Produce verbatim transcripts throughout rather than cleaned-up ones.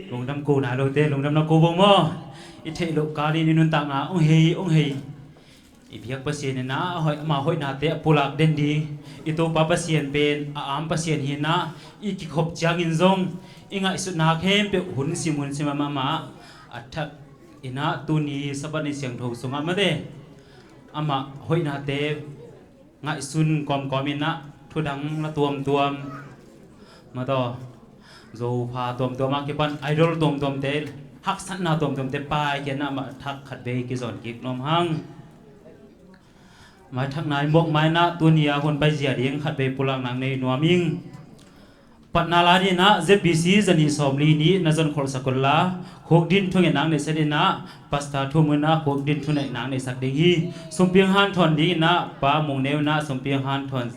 Lungdam ko nai lote, lungdam na ko bo maw? I theih loh kalin i nuntakna hong hei, hong hei. I biak Pasian in ah, a hoih, ama hoihnate a pulak den ding. I Topa Pasian pen a am Pasian hi in ah, i kikhop ciangin zong i ngaihsutna khempeuh hun sim, hun sim amah mah a thak in ah, tuni Sabbath ni siangtho sungah mate, ama hoihnate ngaihsun kawmkawm in ah, thudang la tuamtuam, mataw, Zopha tuamtuam a kipan idol tuamtuamte, haksatna tuamtuamte paikhiatna mah thak khatvei kizawn kik nuam hang. Maithakna i muak mai in ah, tuni a hun paizia ding khatvei pulakna nei nuam ing. Patna lai ding in ah, Z B C zanih sawmli nih na zon kholhsak un la, khukdin thungetna neihsak ding in ah, Pastor Thu Mung in ah khukdin thungetna neihsak ding hi. Sumpi hanthawn ding in ah, Pa Mung Neu in ah sumpi hanthawn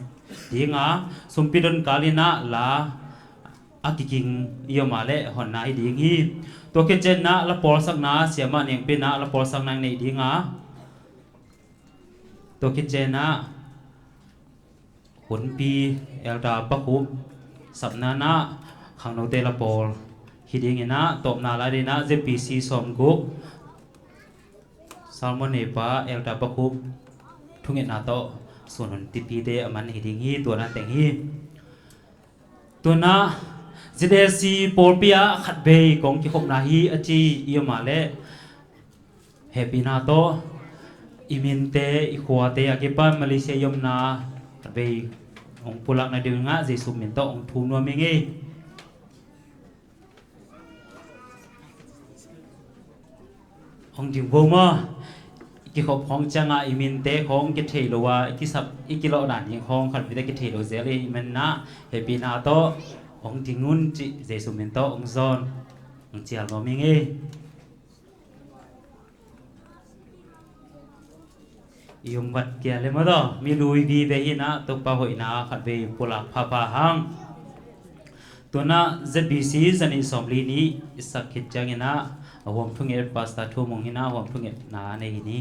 ding a, sumpi don kal in ah la a kiking i om a leh honna hi ding hi. Tua khit ciang in ah la pawlsakna, Siamah Niang Pi in ah la pawlsakna neih ding a, tua khit ciang in ah hunpi Elder Pa Khup sapna in ah khangnote la pawl hi ding in ah, tawpna lai ding in ah Z B C sawmguk Salmon neipa Elder Pa Khup thungetna tawh sun hun tipite a man hi ding hi, tua na teng hi. Tua in ah Z A C pawlpi ah khatvei kong kikhopna hi a ci i om a leh, hehpihna tawh i minte, i khuate a kipan Malaysia i omna khatvei hong pulak nading in ah Jesu min tawh hong thum nuam ing ei. Hong ding bo maw? I kikhop khawng ciangah i minte khawng kithei lo a, i kisap, i kilawh dan ding khawng khat mite kithei lo zel i hih manin ah, hehpihna tawh hong ding un cih Jesu min tawh hong zawn, hong cial nuam ing ei. I um vat kia le maw taw, mi lui vive hi in ah, Topa hoihna khatvei pulak phapha hang. Tua in ah Z B C zanih sawmli nih i sak khit ciangin ah, a huam thunget Pastor Thu Mung hi in ah, a huam thungetna nei hi ni.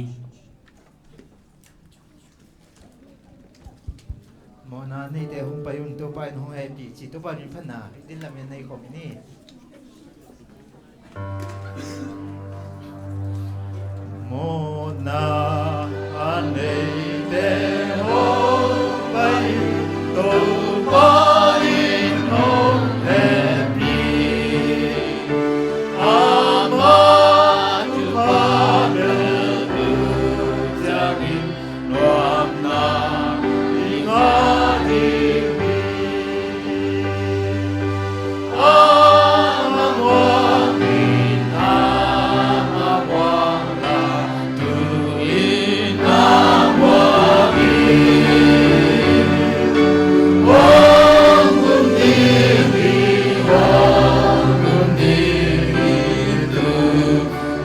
Mawhna neite hong pai un, Topa in hong hehpih ci, Topa min phatna din lamin nei khawm hi ni. Mawhna a neite hong pai, Topa in hong hehpih. Ama thupha belh uh ciangin nuamna i ngah ding hi. Ama muang in, ama muang la, tu-in na muang in. Hong tung ding hi, hong tung ding hi, tu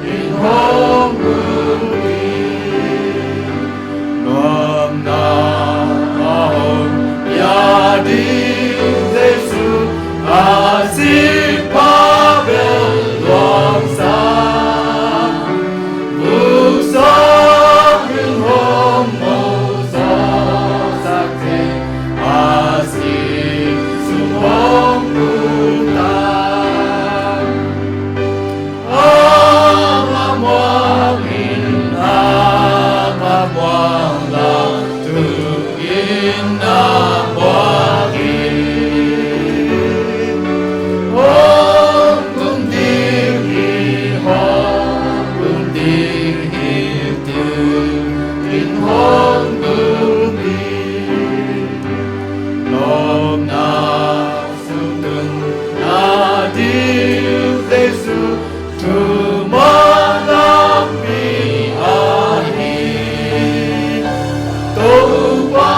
in hong tung ding. Nuamna a hong pia ding Jesu a sik pa bel luangsa. Vuk sawk in hong mawhsawksak thei a sik sung hong nungta. Ama muang in, ama muang la, tu in na muang in. Hong tung ding hi, hong tung ding hi, tu in hong tung ding. Nopna sung tung na ding Jesu, thuman lampi ahi. Topa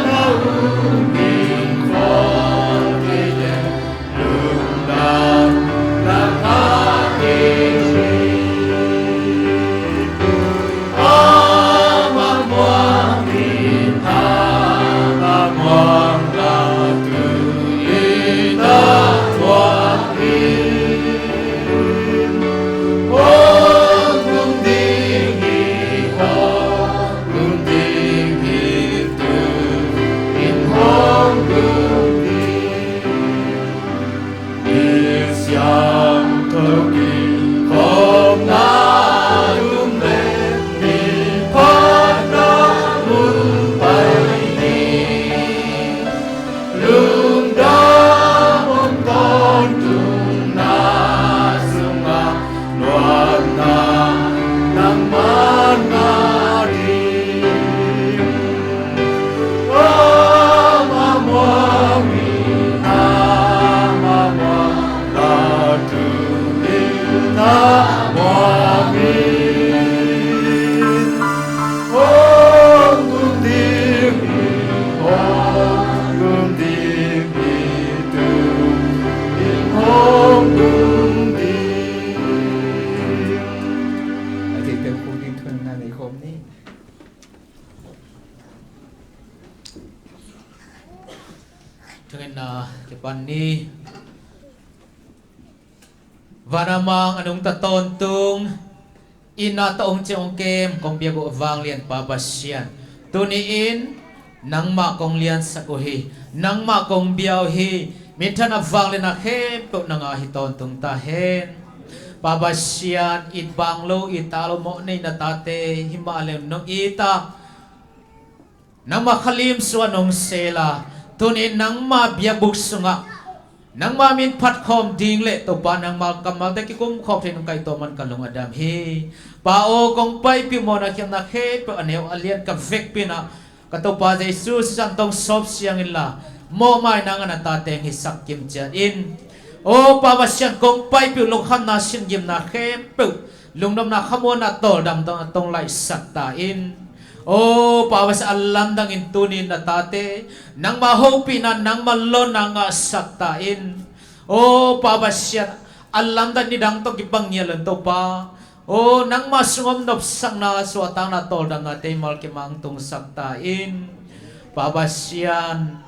na hong ding khawm kei leh, lungdam na ngah ding hi. Ama muang in, ama muang la, tu in na muang in. Hong tung ding hi, hong tung ding hi, tu in hong tung ding. Ni siang Hi. Van a mang a nungta tawntung, itna tawh hong ciang hong kem kong biak uh a vanglian Pa Pasian, tuni-in nangmah kong liansak uh hi. Nangmah kong bia uh hi. Minthanna vangliatna khempeuh nang a hi tawntung ta hen. Pa Pasian, it bang lo, it ta lo mawh nei na tate hi mah leng nong it a, nangmah khalim sungah nong sel a, tuni-in nangmah biakbuk sungah nangmah min phatkhawm ding le Topa nangmah kammalte kikumkhawm thei nong kaihtawi man ka lung a dam hi. Pa aw, kong paipih mawhna khialhna khempeuh a neu a lian ka vekpi-in ah, ka Topa Jesu sisan tawh sawp siang inla, mawhmaina ngah na tate hong hisak kim ciat in. Aw Pa Pasian, kong paipih uh lungkhamna singimna khempeuh, lungnopna khamuanna tawldamna tawh hong laihsak ta in. Aw Pa Pasian, a lamdangin tuni-in na tate nangmah hopihna, nangmah lawnna ngahsak ta in. Aw Pa Pasian, a lamdang nidang tawh kibang ngiat lo-in Topa, aw nangmah sungah om nopsakna, suahtakna, tawldamnate i mal kimah hong tungsak ta in. Pa Pasian,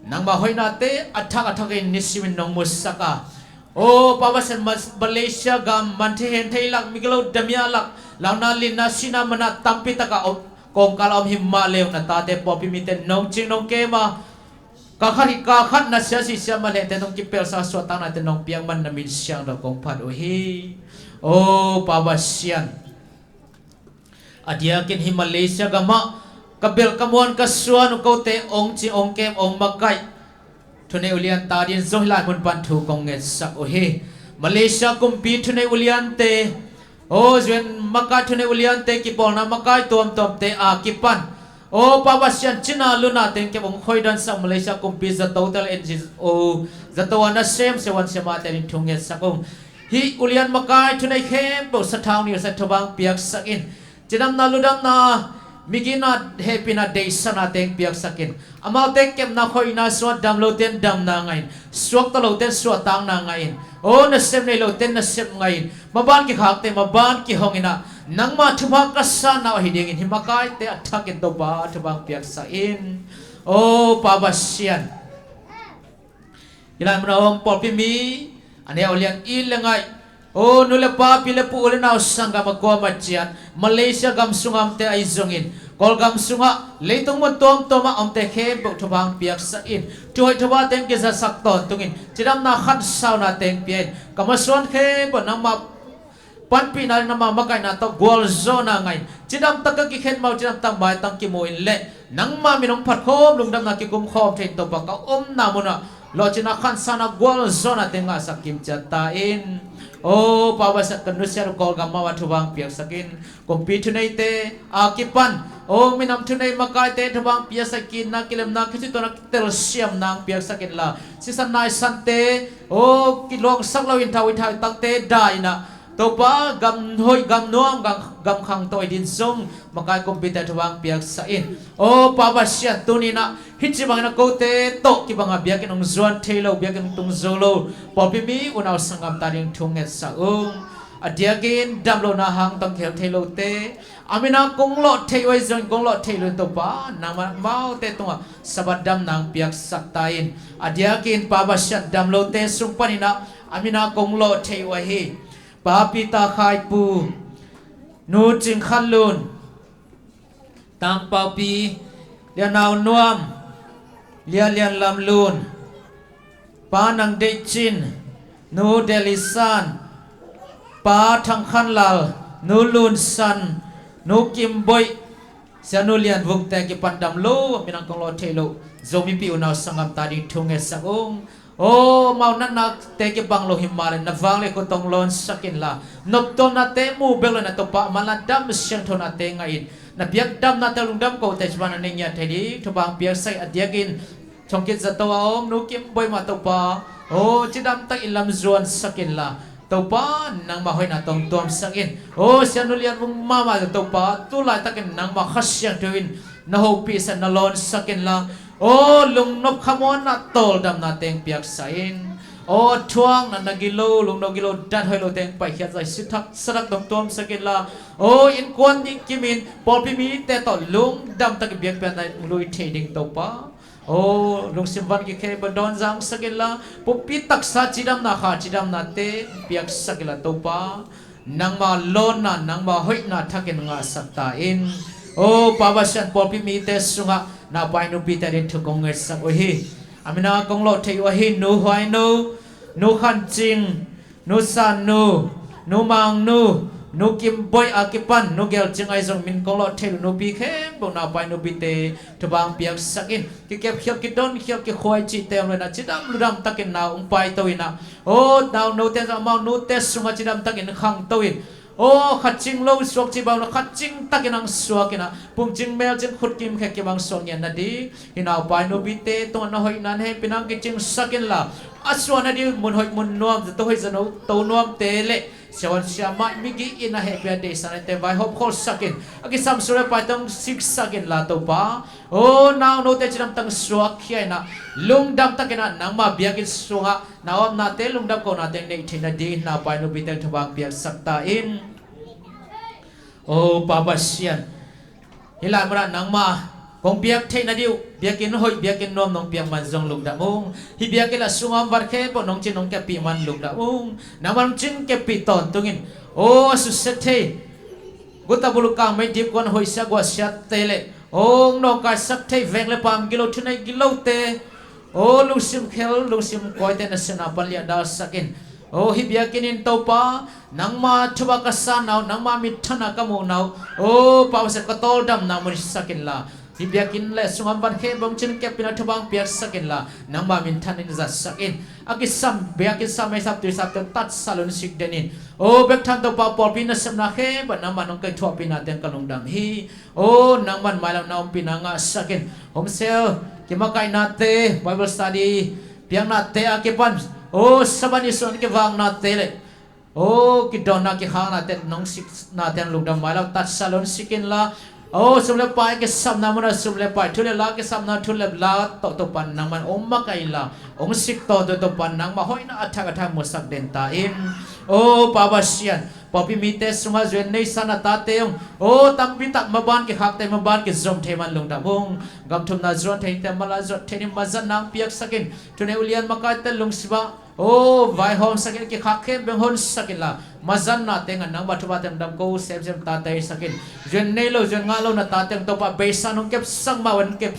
nangmah hoihnate a thak a thakin nisimin nong musak a, aw Pa Pasian, Ma-, Malaysia gam man thei hen thei lak, migilo damia lak, launa linna sihna mana tampi taka om, kawngkal a om hi mah leng na tate pawlpi mite nong cing nong kem a, kal khat hi kal khat na siasi siamah lehte nong kipelsa, suahtaknate nong piak man na min siangtho kong phat uh hi. Aw Pa Pasian, a diakin hih Malaysia gamah ka belh ka muan ka suan uh kote hong cing hong kem hong makaih thunei ulian ta dingin zong hih lai mun pan thu kong ngetsak uh hi. Malaysia kumpi thunei uliante, aw U N makaih thunei uliante, kipawlna makai tuamtuamte a kipan, aw Pa Pasian, cina luna teng kep hong khoidansak Malaysia kumpi zatote le N G O zato a nasem siavuan siamahte adingin thu ngetsak ung. Hih ulian makai thunei khempeuh sathau niuhsak, thupha hong piaksak in. Cidamna ludamna, migitna hehpihna deihsakna teng piaksak in. Amaute kepna khoihna sungah dam lote in damna ngah in, suakta lote in suahtakna ngah in, aw nasep nei lote in nasep ngah in, maban kikhakte maban kihong in ah, nangmah thupha ka sanna uh ahi dingin hih makaite a thakin Topa thupha hong piaksak in. Aw Pa Pasian, hih lai mun a om pawlpi mi a neu a lian, it le ngaih, aw nu le pa, pi le pu, u le nau, sanggam a kuamah ciat, Malaysia gam sungah omte ahi zongin, Kawlgam sungah, leitung mun tuamtuamah omte khempeuh thupha hong piaksak in. Thuhoih thupha teng kizatsak tawntungin, cidamna khansauna teng pia in. Ka masuan khempeuh nangmah panpihna le nangmah makaihna tawh gualzawhna ngah in, cidamtak ka kikhen mah uh, cidamtak maitang kimu in le nangmah min hong phatkhawm, lungdamna kikumkhawm thei in Topa, ka omna munah lawhcinna khansauna gualzawhna teng ngahsak kim ciat ta in. Aw Pa Pasian, ka nusiat uh Kawlgam mahmah thupha hong piaksak in. Kumpi thuneite a kipan, aw minam thunei makaite thupha hong piaksak in, itna kilemna, kicituahna kitelsiamna hong piaksak inla, sisan naisante, aw kiluangsak loin thawi thaitakte dai in ah, Topa, gam hoih, gam nuam, gam, gam khang tawh i din zong makai kumpite thupha hong piaksak in. Aw Pa Pasian, tuni in ah hih ci bangin a kote tawh kibanga biakinn hong zuan thei lo, biakinn hong tung zo lo pawlpi mi unau sanggamte ading thu ngetsak ung. A diakin damlohna hang tawh khel thei lote, a min a kong lawh thei uh ahi zongin kong lawh thei lo-in Topa, nangmah amaute tungah Sabbath damna hong piaksak ta in. A diakin Pa Pasian, dam lote sung panin ah a min a kong lawh thei uh ahi Pa Peter Khaipu, Nu Cing Khan Lun, Tang Pau Pi, Lia Nau Nuam, Lia Lian Lam Lun, Pa Nang Deih Cin, Nu Delhi San, Pa Thang Khan Lal, Nu Lun San, Nu Kim Boih, Sianu Lian Vung te kipan dam lo, a min a kong lawh thei lo Zomi pi unau sanggamte ading thu ngetsak ung. Aw amau natnate kibang lo hi mah leh na vangliatna khut tawh hong lawnsak inla, noptuamnate mu bek lo-in ah Topa, a manlang dam siangthounate ngah in, na biak damnate lungdam kote ci bangin na neih ngiat thei ding thupha hong piaksak in. A diakin Chongkit zato a om Nu Kim Boih mah Topa, aw cidamtak in lam zuansak inla, Topa, nangmah hoihna tawh hong tuamsak in. Aw Sianu Lian Vung mahmah zong Topa, tu laitakin nangmah Kha Siangtho in na hopihsak, na lawnsak inla, aw lungnop khamuanna tawldamna teng piaksak in. Aw thuakna, na gilo, lungno gilo, dat hoih lo teng paikhiat zai, si thak sa thak tawh hong tuamsak inla, aw innkuan ding kimin pawlpi mite tawh lungdamtak in biakpiakna hong lui thei ding Topa, O lungsim van kikhei bang dawn zangsak inla, pumpi taksa cidamna kha cidamnate piaksak inla Topa, nangma lawnna nangma hoihna thakin ngahsak ta in. O Pa Pasian, pawlpi mite sungah naupai nupite ading thu kong ngetsak uh hi. A mina kong lawh theih uh ahi Nu Huainu, Nu Khancing, Nu Sannu, Nu Mangnu, Nu Kimboi a kipan Nu Gelcing ahi zong min kong lawh theih uh nupi khempeuh naupai nupite thubang piaksak in. Kikepkhial, kidonkhial, kikhuai cihte om lo inah cidam ludam takin nau hong paito inah, o nau note zong amau nute sungah cidam takin khangto in. O khat cing lo suak cih bang lo, khat cing takin hong suak inah, pumcing melcing khutkim khekkim hong suak ngiat nading hih naupai nupite tungah na hoihna na hehpihna hong kicingsak inla, a suah nading mun hoih mun nuam, zato hoih zato nuamte le siavuan siamah migih in a hehpih a deihsak nate vaihawm kholsak in, a kisam sum le paite hong siksak inla Topa, o nau note cidam takin suakkhia inah, lungdam takin ah nangma biakinn sungah na omnate lungdam kohnate neih theih nading naupai nupite thubang piaksak ta in. O Pa Pasian, hih lai munah nangma kong biak theih nading uh, biakinn hoih biakinn nuam nong piak man zong lungdam ung. Hih biakinn ah sungah om van khempeuh nong cin nong keppih man lungdam ung. Nangma nong cin keppih tawntung in, o a susia thei guta bulukang meidip kuan hoihsia guahsiate le, o hong nawngkaisak thei veng le paam gilo thunei gilote, o lungsim khel lungsim kawite nasepna pan liah dalsak in. O hih biakinn in Topa, nangma thupha ka sanna uh, nangma minthanna ka muhna uh, o Pa Pasian, ka tawldamna uh muhsak inla, hih biakinn le sungah om van khempeuh hong cin keppih inah thubang piaksak inla, nangma minthan in zatsak in. A kisam biakinn sap meisap tuisapte uh tatsat lo in sik den in. O bek tham Topa, pawlpi nasepna khempeuh nangma nong kaithuahpihna teng ka lungdam hi. O nangman mailam na ompihna ngahsak in. Home cell kimakaihnate, Bible study piaknate a kipan, o Sabbath ni sung kivaknate le, o kidawnna kikhaknate nong siknate lungdam mailam tatsat lo in sik inla, o sum le pai kisapna munah sum le pai, thu le la kisapna thu le la tawh Topa nangman hong makaih inla, hong sik tawntung Topa nangma hoihna a thak a thak musak den ta in. O Pa Pasian, pawlpi mite sungah zuan neisa na tate ung, o tampi tak maban kikhakte maban kizom thei man lungdam ung. Gam thumna zuan theite mala zuat thei ni, mazatna hong piaksak in. Thunei ulian makaite lungsim ah, o vaihawmsak in, kikhak khempeuh hong honsak inla, mazatna teng ah nangma thupha teng dam ko semsem tate hisak in. Zuan nei lo zuan ngah lo na tate ung Topa, beisa nong kepsak mah un kep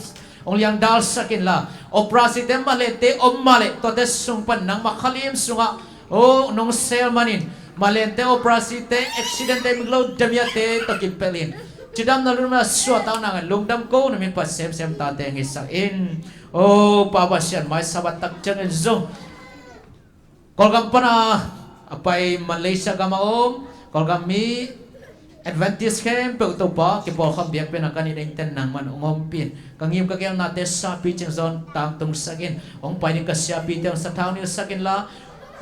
hong liangdalsak inla, operasite, malente om mah leh tuate sung pan nangma khalim sungah, o nong sel manin, malente, operasite, accidentte, migilo damiate tawh kipelh in, cidamna lungdamna suahtakna ngah in lungdam ko na min phat semsem tate hong hisak in. O Pa Pasian, mai Sabbath tak ciangin zong Kawlgam pana a pai Malaysia gam a om Kawlgam mi Adventist khempeuh Topa kipawlkhawm biakpiakna ka nih dingten nangman hong ompih in. Ka ngim ka geelnate sapi cing zawn tangtungsak in. Hong pai ding ka siapite hong sathau nilhsak inla,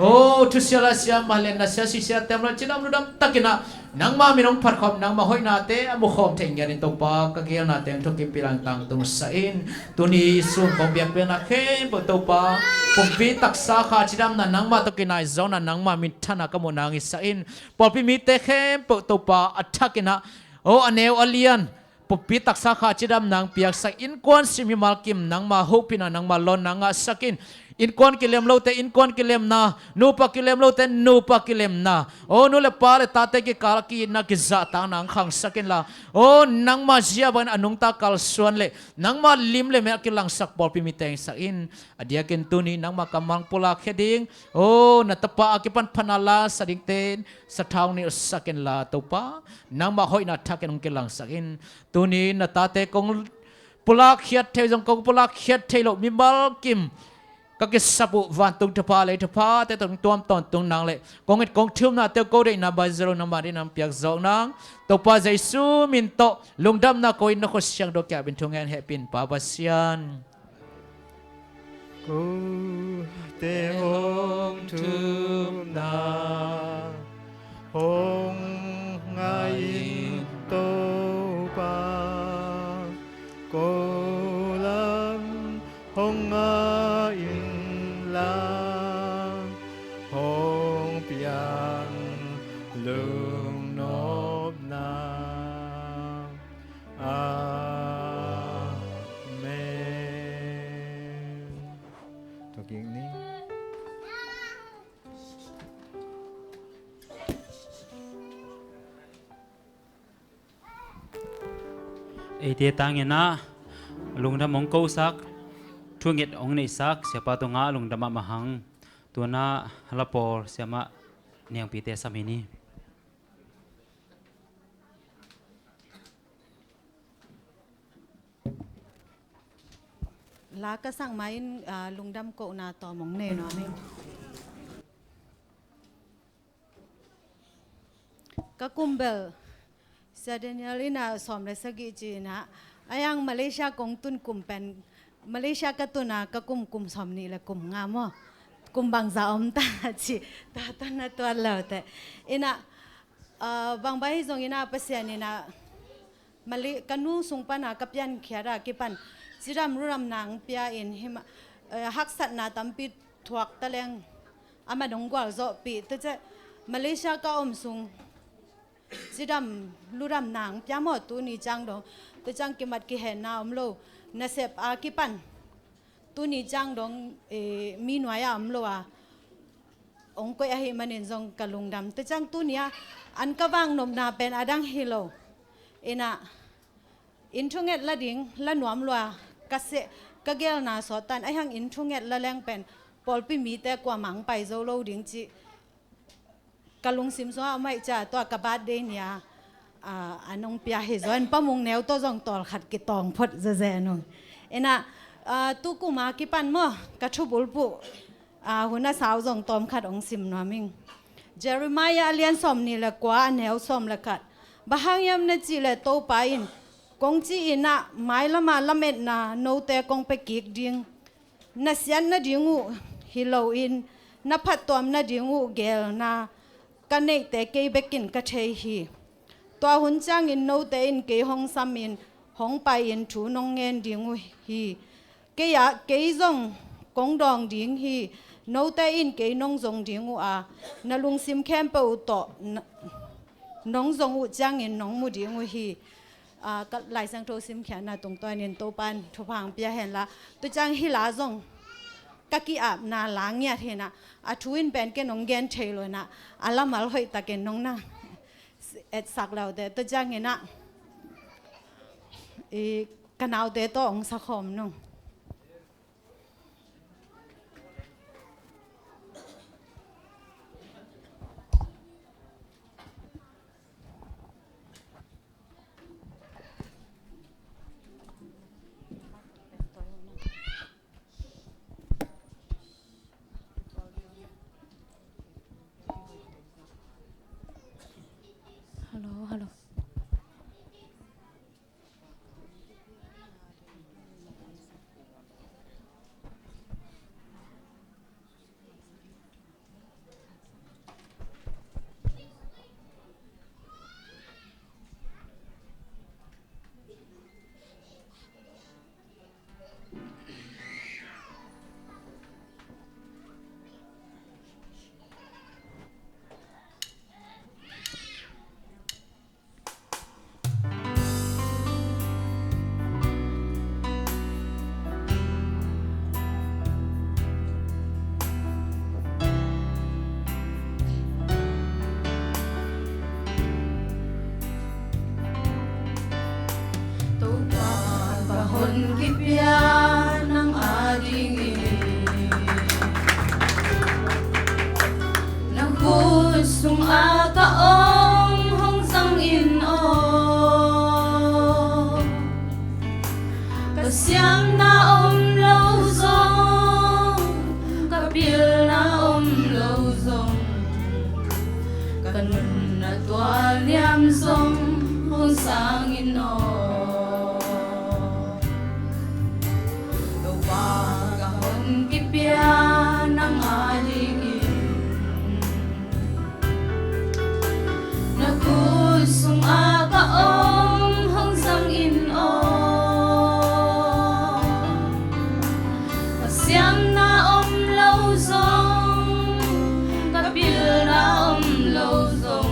o thusia lasia, malenna sia, sisia, temlo cidam ludam takin ah nangma min hong phatkhawm, nangma hoihnate a mukhawm theih ngiat in Topa ka geelnate hong thukimpih lai-in tangtungsak in. Tuni sung kong biakpiakna khempeuh Topa, pumpi taksa kha cidamna nangmah tawh kinai zawkna nangma minthanna ka muhna hong hisak in. Pawlpi mite khempeuh Topa a thakin ah, o a neu a lian, pumpi taksa kha cidamna hong piaksak, innkuan sim mimal kim nangma hopihna nangma lawnna ngahsak in. Innkuan kilem lote innkuan kilemna, nupa kilem lote nupa kilemna, o nu le pa le tate kikal a ki-itna kizahtakna hong khangsak inla, o nangma zia bangin a nungta kalsuan le nangma lim le mel kilangsak pawlpi mite hong hisak in. A diakin tuni nangma kammal pulakkhia ding, o na tapa a kipan phatna la sa dingte sathau nilhsak inla Topa, nangma hoihna thakin hong kilangsak in. Tuni na tate kong pulakkhiat thei zong kong pulakkhiat thei loh mimal kim ka kisap uh vantung thupha lei thuphate tawh hong tuam tawntung nang le kong it kong thumnate uh ko deihna baizalo nangmah ding nang piak zawk nang. Topa Jesu min tawh lungdamna ko in na khut siangtho kiangah in thungen hehpih in Pa Pasian. Kote hong thumna hong ngah in Topa, ko lam hong ngah inla, hong piang lungnopna. Amen. Eite tangin ah lungdam hong kosak, thunget hong neihsak siapa tungah lungdam a mahang. Tu-in ah la pawl siamah Niangpite sam hi ni. La ka sak ma-in, ah, lungdam kohna tawm hong nei nuam ing. Ka kum bel Sia Daniel in ah sawm le sagih ci-in ah, a yang Malaysia kong tun kum pen, Malaysia ka tun a ka kum, kum sawm nih le kum nga maw, kum bangzah om ta ci, tua tawh na tuat le uh teh. In ah, ah, bangbang hi zongin ah Pasian in ah Mali-, ka nu sung pan a ka piankhiat a kipan cidam ludamna hong pia in hima, eh, haksatna tampi thuak ta leng amah hong gualzawhpih. Tua ciang Malaysia ka om sung cidam ludamna hong pia maw, tuni ciang dong. Tua ciang kimat kihenna om lo, nasep a kipan tuni ciang dong, eh, mi nuai-ah om lo a hong koih ahih manin zong ka lungdam. Tua ciang tuni-ah an ka vak nopna pen a dang hi lo. In ah inn thunget la ding la nuam lua ka seh, ka gelna sawt tan, a hang inn thunget la leng pen pawlpi mite kuamah hong pai zo lo ding cih ka lungsim sungah om ahih ciang tua ka birthday ni-a, ah, an hong pia hi. Zaw in Pa Mung Neu tawh zong tawlkhat kitawng phot zezen ung. In ah, ah, tu kum a kipan maw, ka thubulphuh, ah, hun a sau zong tawmkhat hong sim nuam ing. Jeremiah a lian sawm nih le kua, a neu sawm le khat. Bang hang hiam na cih leh Topa in, kong ci-in ah mailam ah lametna note kong pia kik ding. Na siat nading uh hi loin na phattuam nading uh geelna ka neihte kei bekin ka thei hi. Tua hun ciangin note in kei hong samin hong pai-in thu nong ngen ding uh hi. Kei ah, kei zong kong dawng ding hi. Note in kei nong zong ding uh a, na lungsim khempeuh tawh na, nong zong uh ciangin nong mu ding uh hi. Ah, ka Lai Siangtho simkhiatna tungtawnin Topa in thupha hong pia hen la, tu ciang hih la zong ka ki-apna la ngiat hi-in ah, a thu in pen ken hong gen thei lo-in ah, a lamal hoihtakin nong na etsak le uh teh. Tu ciangin ah, i, ka naute tawh hong sakhawm nung. Hello, hello. Topa, ka hon kipia nang adingin, na khut sungah ka om hong zang in aw. Ka siamna om lo zong, ka pilna om lo zong, ka nunna tualniam zong hong sang in aw. Topa, ka hon kipia nang adingin, na khut sungah ka om hong zang in aw. Ka siamna om lo zong, ka pilna om lo zong,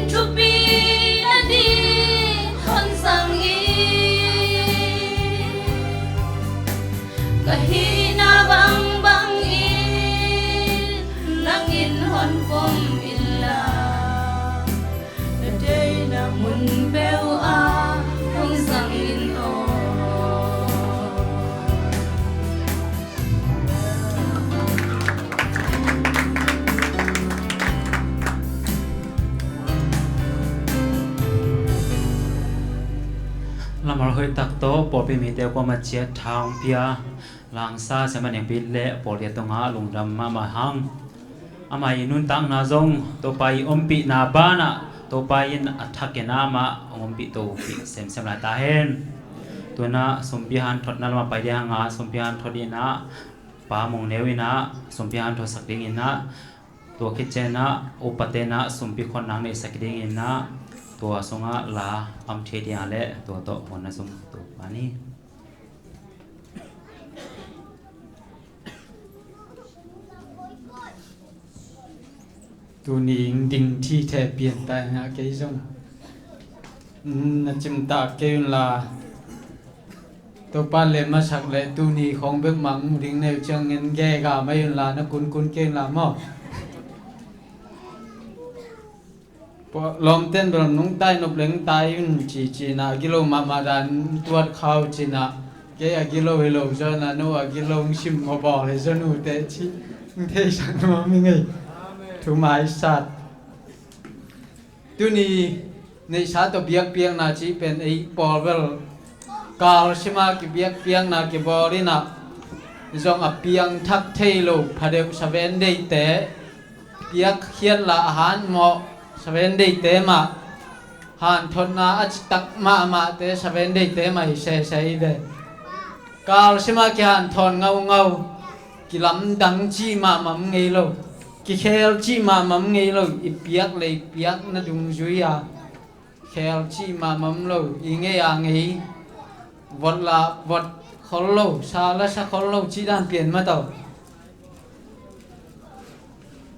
Thupi nading hong zang in, ka hihna bangbang in nang in hong pom inla, na deihna mun peuh ah hong zang in aw. Lamhal hoih tak tawh pawlpi mite kuamah ciat tha hong pia, langsa siamah nengpi le pawlpi tungah lungdam mahmah hang. Amah i nuntakna zong Topa i ompihna banah Topa in a thakin amah hong ompih topih semsem lai ta hen. Tunah sumpi hanthotna lamah pai ding hanga, sumpi hanthot inah Pa Mung Neu inah sumpi hanthotsak ding inah, tua khit cianah upate inah sumpi khonnak neihsak ding inah, tua sungah la am thei ding a leh tua tawh honna sum tuk pa ni. Tuni in ding thithe pian ta inah kei zong, mm, na cimtak kei unla. Topa le masak le tuni khong bek mang mu ding neu ciangin gega mai unla, na kunkun kei unla maw. Lawmten bel nungtai nop leng tai un ci cinah, a gilo mahmah dan tuat khau cinah, kei a gilo hi lo zawnah, no a gilo hong sim maw bawl hi zaw nute ci hong theisak nuam hi ngei. Thu maisat. Tuni neihsa tawh biakpiakna cih pen ei pawl bel kalsima kibiakpiakna kibawl inah, zong a piangthak thei lo phadeuh Seven Day-te piakkhiat la a hanmawh Seven Day-te mah, hanthotna a citak mahmahte Seven Day-te mah hi sese hi ve. Kalsima kihanthawn ngaungau, kilamdang cih mahmah om ngei lo, kikheel cih mahmah om ngei lo, i piak le i piakna dungzui-a kheel cih mahmah om lo, i ngei a ngei, vot la vot khol lo, sa la sa khol lo cih dan pian mah tawh.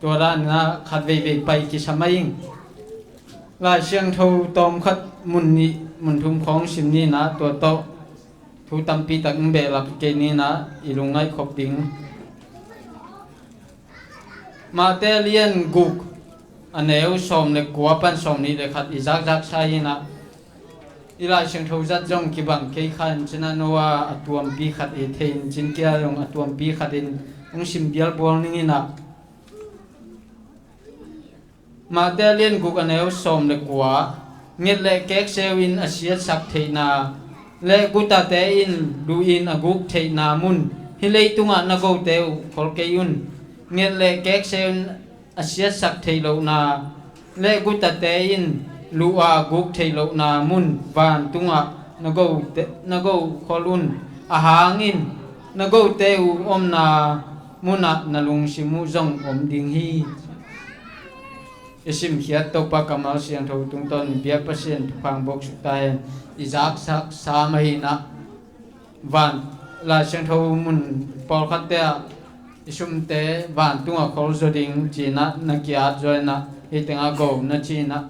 Tua danah khat veivei pai kisa mai ing. Lai Siangtho tawm khat mun nih mun thum khawng sim ninah, tua tawh thu tampi tak in behlap kei ninah, i lungngaih khop ding. Matthai lian guk a neu sawm le kua pan sawm nih le khat i zakzaksa inah, i Lai Siangtho zat zong kibang kei kha in cinah, Noah a tuampi khat i thei in cin kia zong a tuampi khat in hong sim bialbual ning inah. Matthai lian guk a neu sawm le kua, nget le kekseu in a siatsak theihna le gutate in luh in a guk theihna mun, hih leitungah na gote uh khol kei un. Nget le kekseu in a siatsak theih lohna le gutate in luh a guk theih lohna mun vantungah na gote, na go khol un. Ahang in na gote uh omna munah na lungsim uh zong om ding hi. I simkhiat Topa kammal siangtho tungtawn in biak Pasian thupha hong buaksuk ta hen. I zaksak sam ahi inah, van Lai Siangtho mun pawlkhatte ah i sumte vantungah khol zaw ding cinah na ki-at zaw inah, hih tengah go na cinah.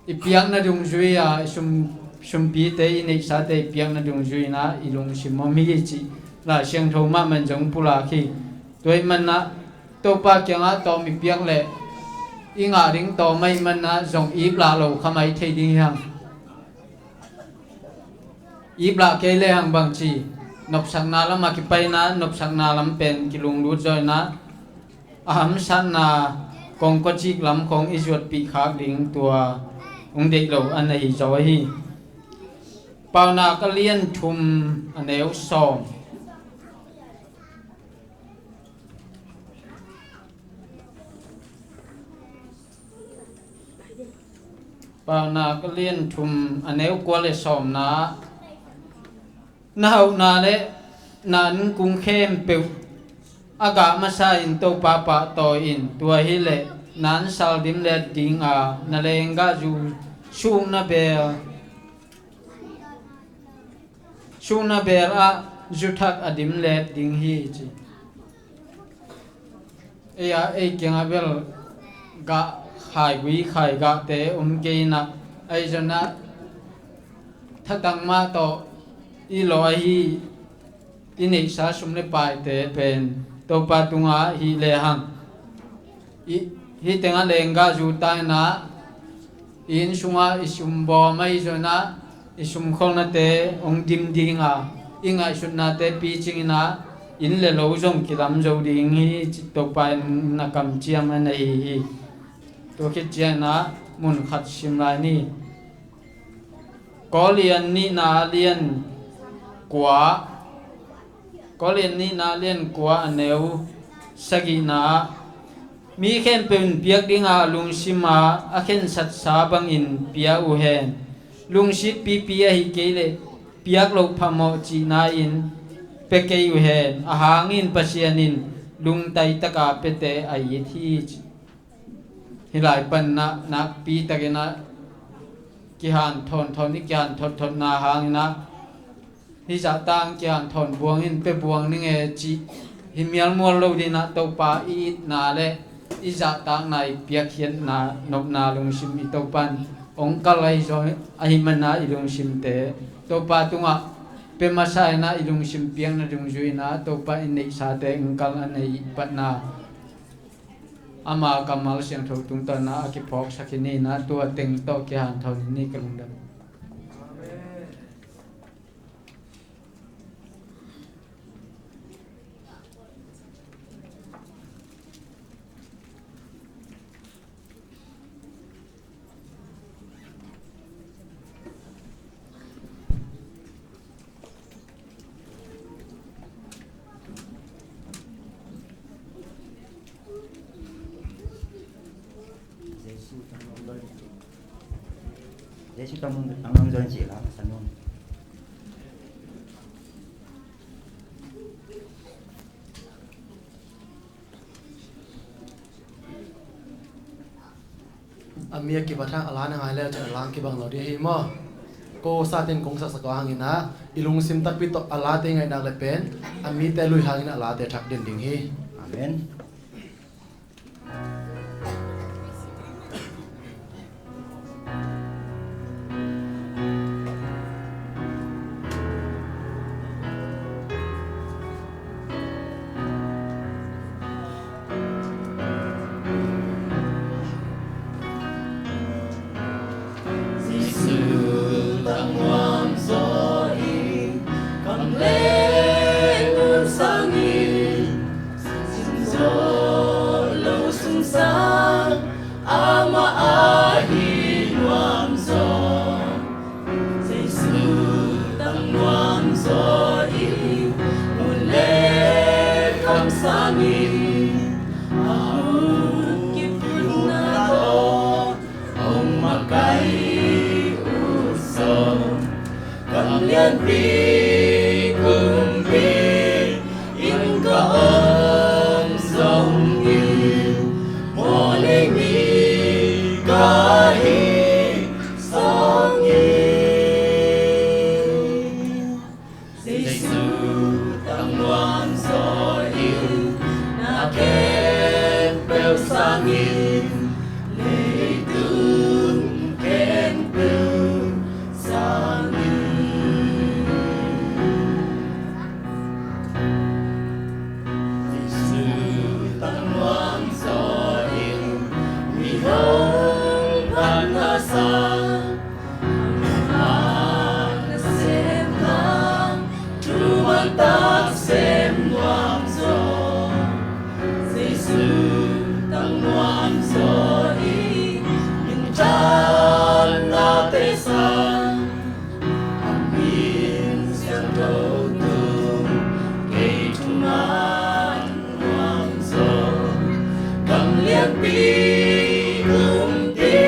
I piakna dungzui-a i sum, sumpite, i neihsate i piakna dungzui inah i lungsim om hi cih Lai Siangtho mahmah in zong pulak hi. Tua ahih manah Topa kiangah tawm i piak leh i ngah ding tawm ahih manah zong iplah lo kha mai thei ding hi hang. Iplah kei lehang bangci, nopsakna lamah kipaina, nopsakna lam pen kilunglut zaw inah, a hamsatna kongkawcik lam khawng i zuatpih khak ding tua hong deih lo a na hi zaw ahi. Paunak a lian thum a neu sawm. Paunak a lian thum a neu kua le sawmna. Na hauhna le na ankung khempeuh a gah masa in Topa pahtawi in, tua hileh na ansal dimlet dinga na lenggahzu sukna beel, sukna beel ah zuthak a dimlet ding hi ci. Ei a, ei kiangah bel gah khaigui khaigahte om kei inah, ahi zongin ah thatang mah tawh i lawh ahi i neihsa sum le paite pen Topa tungah hih lehang i, hih tengah lenggah zu ta inah, i inn sungah i sum bawm ahi zongin ah i sum kholnate hong dim ding a, i ngaihsutnate picing inah inn le lo zong kilam zo ding hi, ci Topa in na kamciam a nei hi. Tua khit ciangin ah mun khat sim lai ni. Korinth nihna lian kua, Korinth nihna lian kua a neu sagihna ah, mi khempeuh in piak dinga a lungsim a a khensatsa bangin pia uh hen. Lungsit pipi ahi kei leh piak loh phamawh cihna-in pia kei uh hen. Ahang in Pasian in lungtai taka piate a it hi, ci. Hih lai panin ah nakpi takin ah kihanthawn thawn, i kihanthawn thotna hangin ah, hih zahtang kihanthawn buang in pia buang ning e, cih hi mialmual lo dingin ah Topa i itna le i zahtakna i piakkhiatna nopna lungsim i Topa in hong kal ahi zong, ahih manin ah i lungsimte Topa tungah pia masa in ah i lungsim piakna dungzui in ah Topa in neihsate hong kal a nei patna, ama kammal siangtho tungtawn ah a kiphawksak hi ni. Na tua teng tawh kihanthawn hi ni, ka lungdam. Jesu tangmang zon cih la, masa nuam. A mi a kibat hang a la na ngai leu cin a la kibang lo ding hi maw? Ko satin kong saksak hangin ah i lungsim takpi tawh a late ngaihnak le pen a mite lui hangin a late thak den ding hi. Amen. Jesu tangnuam zaw in, kam le ngun sangin, sin zaw lo sung sang, amah ahi nuam zaw. Jesu tangnuam zaw in, ngun le kam sangin, a ut kiphutna tawh hong makaih uh zaw. Kam lianpi kumpi in ka om zongin, mawhnei mi ka hih sangin, Jesu tangnuam zaw in, na khempeuh sangin, leitung khempeuh sangin. Jesu tangnuam zaw in, mi hong phat na sang, amah nasem tang, thuman tak sem nuam zaw. Jesu tangnuam zaw in, minthanna te sang, a min siangtho tung, kei thuman nuam zaw. Kam lianpi kumpi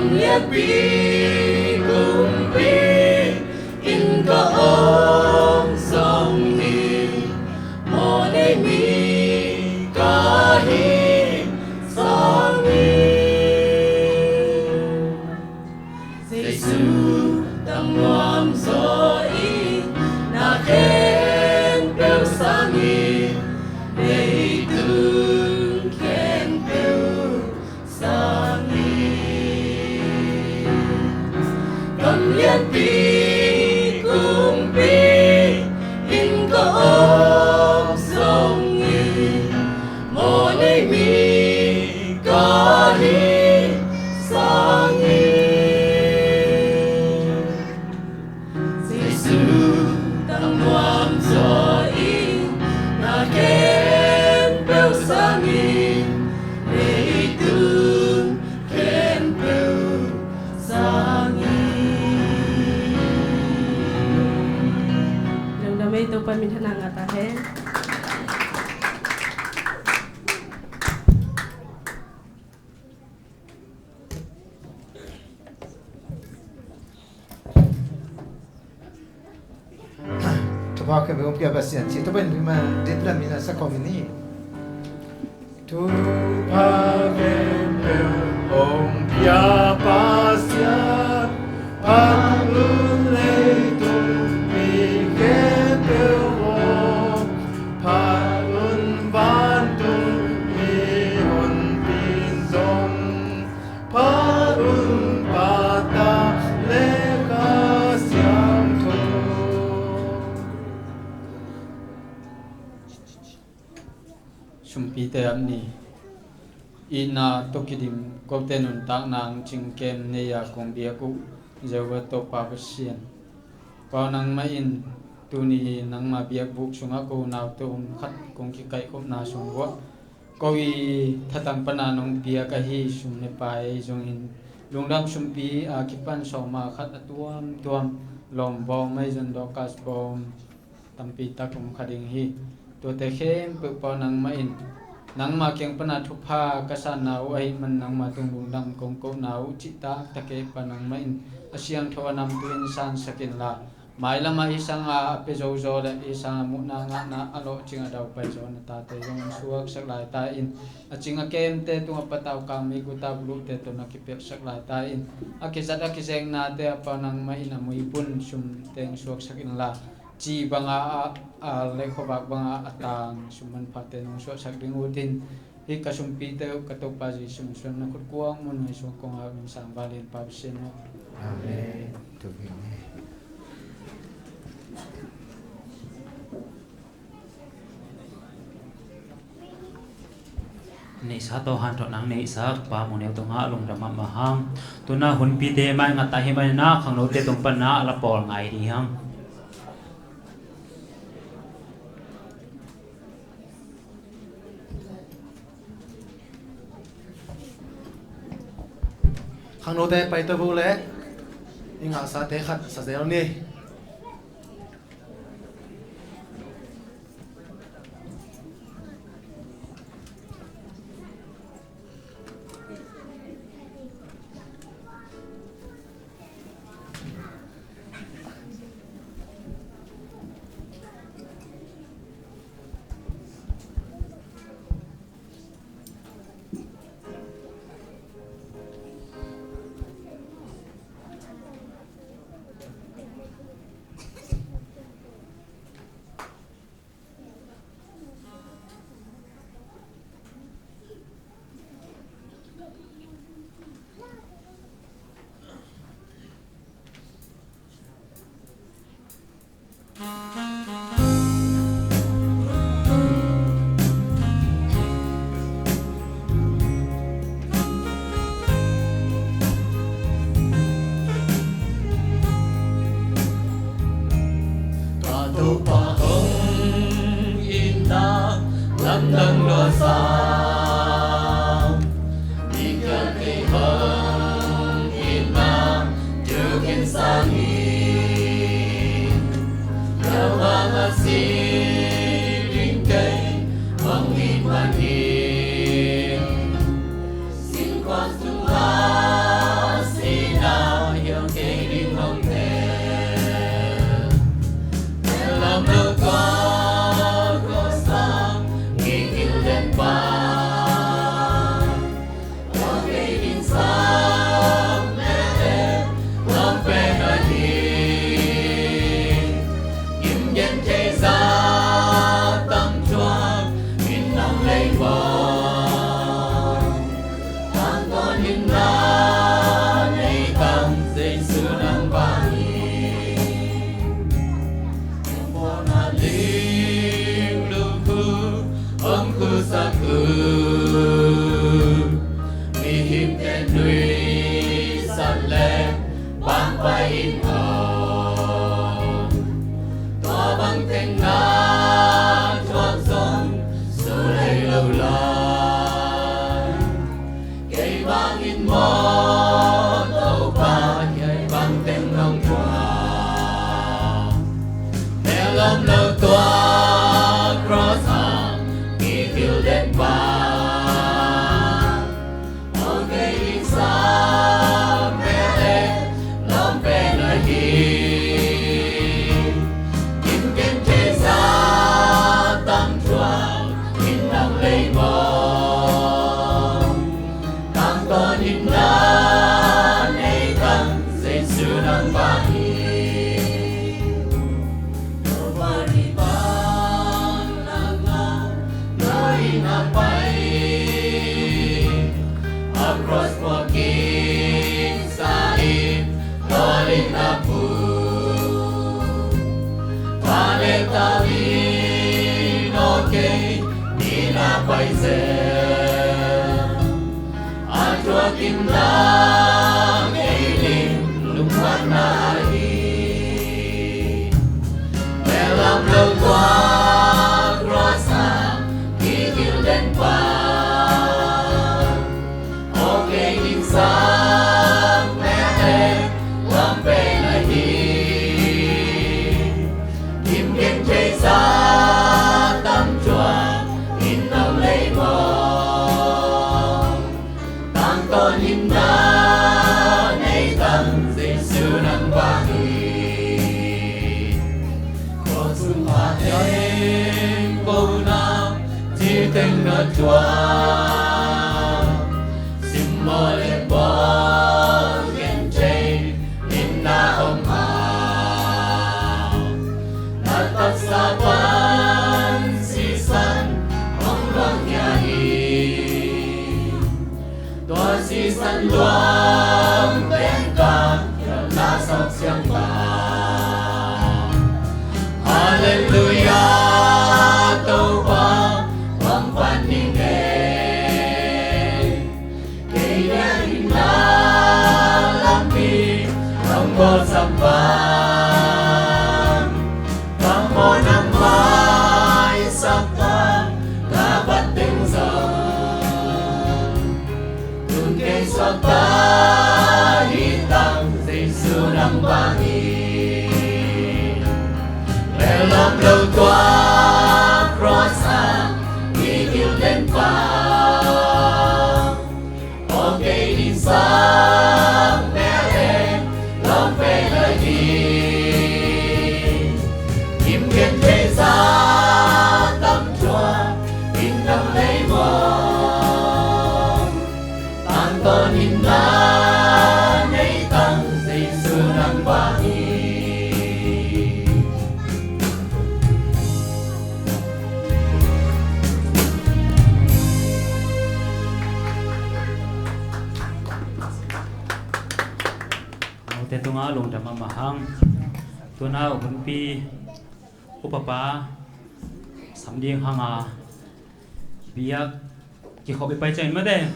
Lianpi kumpi in ka om zong hi, mawhnei mi ka hi sangin, Jesu tang nuam zaw in, na khempeuh sangin, leitung khempeuh sangin. Kam lianpi kumpi in ka om zong in, mawhnei mi ka hi sangin, Jesu tang nuam zaw in, na khempeuh sangin, leitung khempeuh sangin. Lungdam ei, Topa min thang ngah ta hen. Thupha khempeuh hong pia Pasian ci, Topa in pima diplam in a sa khawm in hi. Thupha khempeuh hong pia Pasian, phat un leitung mi khempeuh aw, phat un vantung mi honpi in zong, phat un Pa, Ta le Kha Siangtho. Sumpite ap ni. Itna tawh kidim kote nuntakna hong cingkem nei-a kong biak uh Jehovah Topa Pasian, Pau, nangmah in tuni nangma biakbuk sungah ko unaute om khat kong kikaihkhopna sung uah ko i thatang pana nong piak ahi sum le pai zongin, lungdam sumpi a kipan sawma khat a tuamtuam, lawm bawm ahi zong Dorcas bawm tampi tak om kha ding hi. Tuate khempeuh Pau, nangmah in nangma kiang pana thupha ka sanna uh ahih man nangma tung lungdam kong kohna uh cihtak tak e Pa, nangmah in a siangtho a namtui in sansak inla, mailamah i sanga a pia zozaw le i sanga muhna ngahna a lawhcing a daupai zaw na tate zong suaksak laita in, a cing a kemte tungah patau kangmi guta buluhte tawh na kipelhsak laita in, a kizat a kizeknate a Pa, nangmah in a muibun sumteng suaksak inla, ci banga a al le khuavak banga a tang sum manphate nong suahsak ding utin, hih ka sumpite uh ka Topa Jesu min suang na khut kuang mun ngaihsut kong au in sangval in Pa Pasian aw. Amen. Neihsa tawh hanthawh nang neihsak Pa Mu Neu tungah lungdam mahmah hang. Tuna hunpite mai ngat a hi mai na khangnote tung panna a la pawl ngai ding hang. Khangnote paito vo le i ngahsate khat sa zel ni. Limna kei lim lungkhamna hi. Lamlo tua cross a kigil den pa. Aw kei ding sang mete lam pen ahi. Kim gen thei sa tam tua in lam lei maw. Tangtawn himna nei tang Jesu nang bang hi. Ko sung pa teng ko na ci teng na tua. Sim maw le bawl gen thei himna om a. Na taksa pan sisan om luang hia hi. Tua sisan luang pen ka na sak siang ka. Halleluia, Topa, bang pan ning e. Kei dia ina lampi, bang bawl sam bang. Bang maw nang maisak bang, ka bat ding zong. Tun kei suakta hi tang Jesu nang bang hi. Lamlo tua cross a kigil den pa. Aw kei ding sang mete lam pen ahi. Kim gen thei sa tam tua in lam lei maw. Tangtawn himna nei tang Jesu nang bang hi. Note tungah lungdam a mahang. Tuna hunpi upapa sam ding hanga biak kikhop i pai ciangin mate,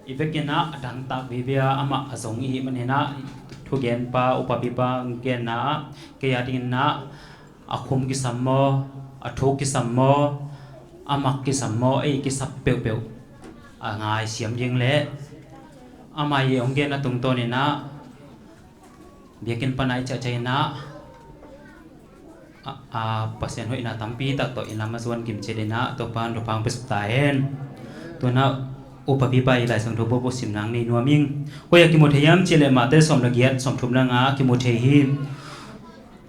i vekin ah a dangtak veve a amah a zong i hih manin ah thugenpa upapipa genna ah kei a dingin ah a khum kisam maw, a thuk kisam maw, a mak kisam maw, ei kisap peuhpeuh a ngai siam ding leh amah i hong genna tungtawnin ah biakinn pana i ciahciah inah a, a, Pasian hoihna tampi tak tawh i lam a zuan kim ciat inah Topa in thupha hong pia suk ta hen. Tunah upapipa i Lai Siangtho bubu sim nang nei nuam ing. Koi ah kimu thei hiam cih leh Mate sawm le giat sawm thum le nga ah kimu thei hi.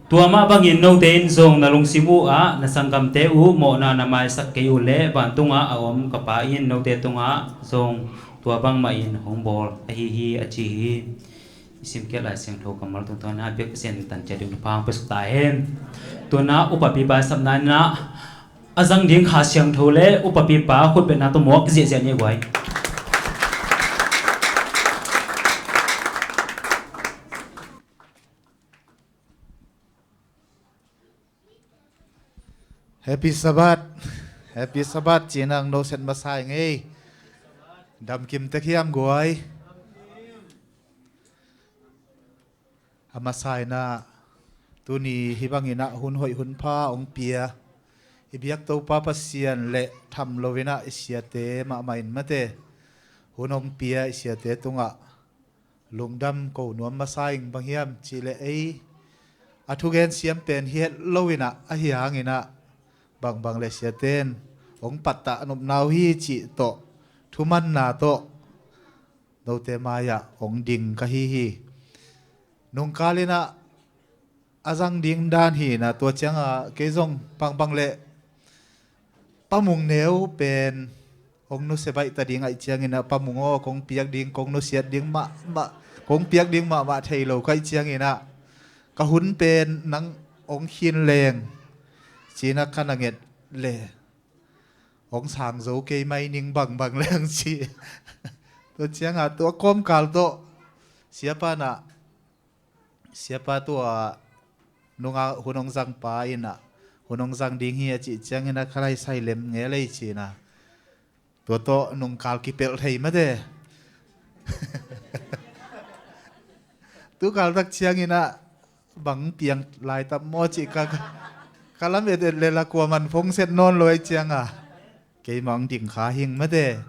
Tua mah bangin note in zong na lungsim uh ah na sanggamte uh mawhna na maisak kei uh leh vantungah a om ka Pa in note tungah zong tua bangmah in hong bawl ahi hi a ci hi. I simkhiat Lai Siangtho kammal tungtawn ah biak Pasian tan ciat ding thupha hong pia suk ta hen. Tunah upapipa i sapna inah a zang ding Kha Siangtho le upapipa khutbetna tawh mawk ziahziah ni guai. Happy Sabbath. Happy Sabbath ci-in ang no set masa ing ei. Damkim tek hiam guai. A masa inah tuni hih bangin ah hun hoih hun pha hong pia i biak Topa Pasian le tham lo inah i siate mahmah in mate hun hong pia i siate tungah lungdam ko nuam masa ing. Bang hiam cih leh ei a thugen siam pen hi het lo inah ahi hangin ah bangbang le siate in hong pattah nopna uh hi cih tawh thumanna tawh note mai-ah hong ding ka hi hi. Nungkal inah a zang ding dan hi inah tua ciangah kei zong bangbang le pamung neu pen hong nusia baih ta ding ahih ciangin ah pamung aw kong piak ding kong nusiat ding mahmah kong piak ding mahmah thei lo ka hih ciangin ah ka hun pen nang hong khin leng ci-in ah ka na nget le hong sang zo kei mai ning bangbang leng ci. Tua ciangah tua kawmkal tawh siapa inah siapa tua nunga hun hong zangpa inah hun hong zang ding hi a cih ciangin ah ka lai sai lem nge lei ci inah tua tawh nungkal kipelh thei mate. Tu kaltak ciangin ah bang piang lai tam maw cih ka, ka, ka lamet et le la kuaman phone set nawn lo ahih cianga. Keimah hong ding kha hing mate.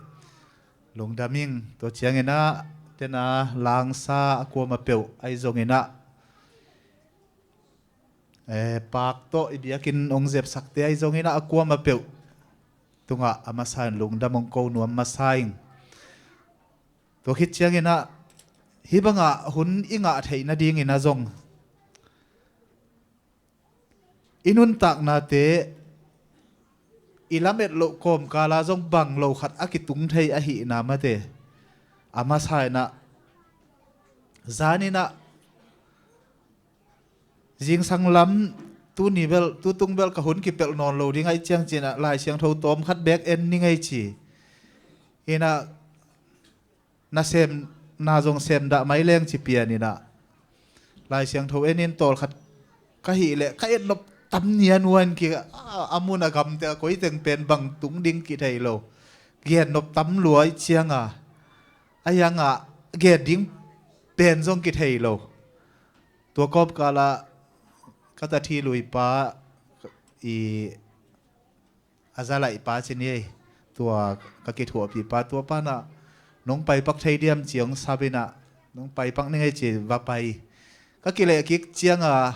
Lungdam ing. Tua ciangin ah tena langsa a kuama peuh ahi zongin ah, eh, paak tawh i biakinn hong zepsakte ahi zongin ah a kuama peuh tungah a masa in lungdam hong ko nuam masa ing. Tua khit ciangin ah hih bangah hun i ngah theih nadingin ah zong i nuntaknate i lamet loh kawmkala zong bang lo khat a kitung thei ahihna mate. A masa in ah zanin ah zingsang lam tuni bel, tutung bel ka hun kipelh nawn lo ding ahih ciang ci-in ah Lai Siangtho tawm khat beek en ning ei ci. Inah na sem, na zong sem dah mai leng ci pian inah Lai Siangtho en in tawlkhat ka hih leh ka et nop tam nianuan ki a, a mun a gamte a koi teng pen bang tung ding kithei lo. Gen nop tam lua ahih cianga a hiangah gen ding pen zong kithei lo. Tua kawmkalah ka tathi luipa i a za laihpa ci ni ei. Tua ka kithuahpihpa tua panah nong paipak thei diam ci hong sap inah nong paipak ning ei ci va pai. Ka kileh kik cianga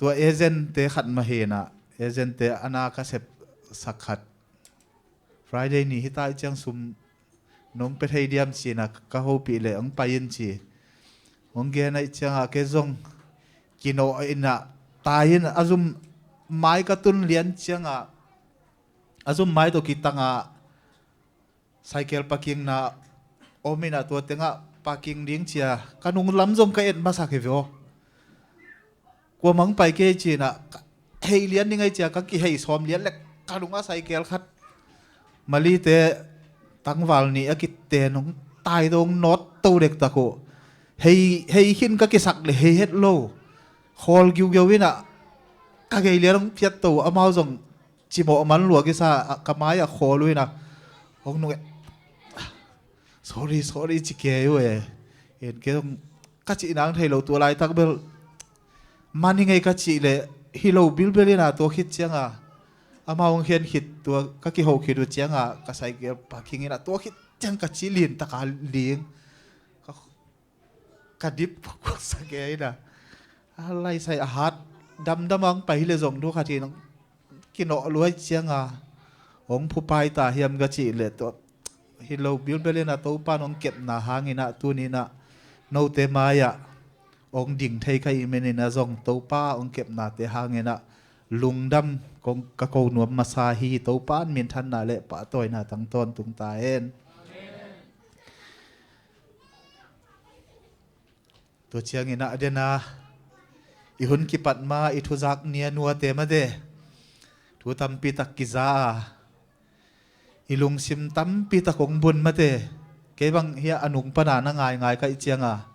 tua agent-te khat mah hi inah agent-te a na ka sepsak khat Friday ni hita ahih ciang sum nong pia thei diam ci inah ka hopih leh hong pai in ci. Hong gen ahih ciangah kei zong kinawh inah tai in a zum mai ka tun lian ciangah a zum mai tawh kitangah cycle parking-na om inah tua tengah parking ding cia ka nung lam zong ka et masak hi ve aw. Kuamah hong pai kei ci inah ka hei lian ding ahih cia ka kihei sawm lian le ka nungah cycle khat Malite tangval nih a kiten hong tai to hong nawt to dektak uh. Hei, hei khin ka kisak le hei het lo. Khawl giugeu inah ka gei lian hong phiat to uh amau zong cimawh man lua kisa a ka mai-ah khawl uh inah hong nung e. Sorry, sorry ci kei uh e. En kei zong ka cih nang thei lo tua laitak bel man hi ngei ka cih leh hi lo bilbel inah tua khit cianga amau hong khen khit tua ka kiho khit uh cianga ka cycle parking inah tua khit ciang ka ci lintaka ling ka, ka dip kuaksak e inah a laisai a hat damdam ang pai hi le zong du khat hi nang kinawh luai cianga hong phupai ta hiam ka cih leh tua hi lo bilbel inah Topa in hong kepna hang inah tuni inah note mai-ah hong ding thei ka hih man inah zong Topa hong kepnate hang inah lungdam kong ka ko nuam masa hi. Topa in minthanna le pahtawina tang tawntung ta hen. Tua ciangin ah dena i hun kipat ma i thuzak nia nuate mate thu tampi tak kiza a i lungsim tampi tak hong bun mate. Kei bang hiah a nung pana na ngaingai ka i cianga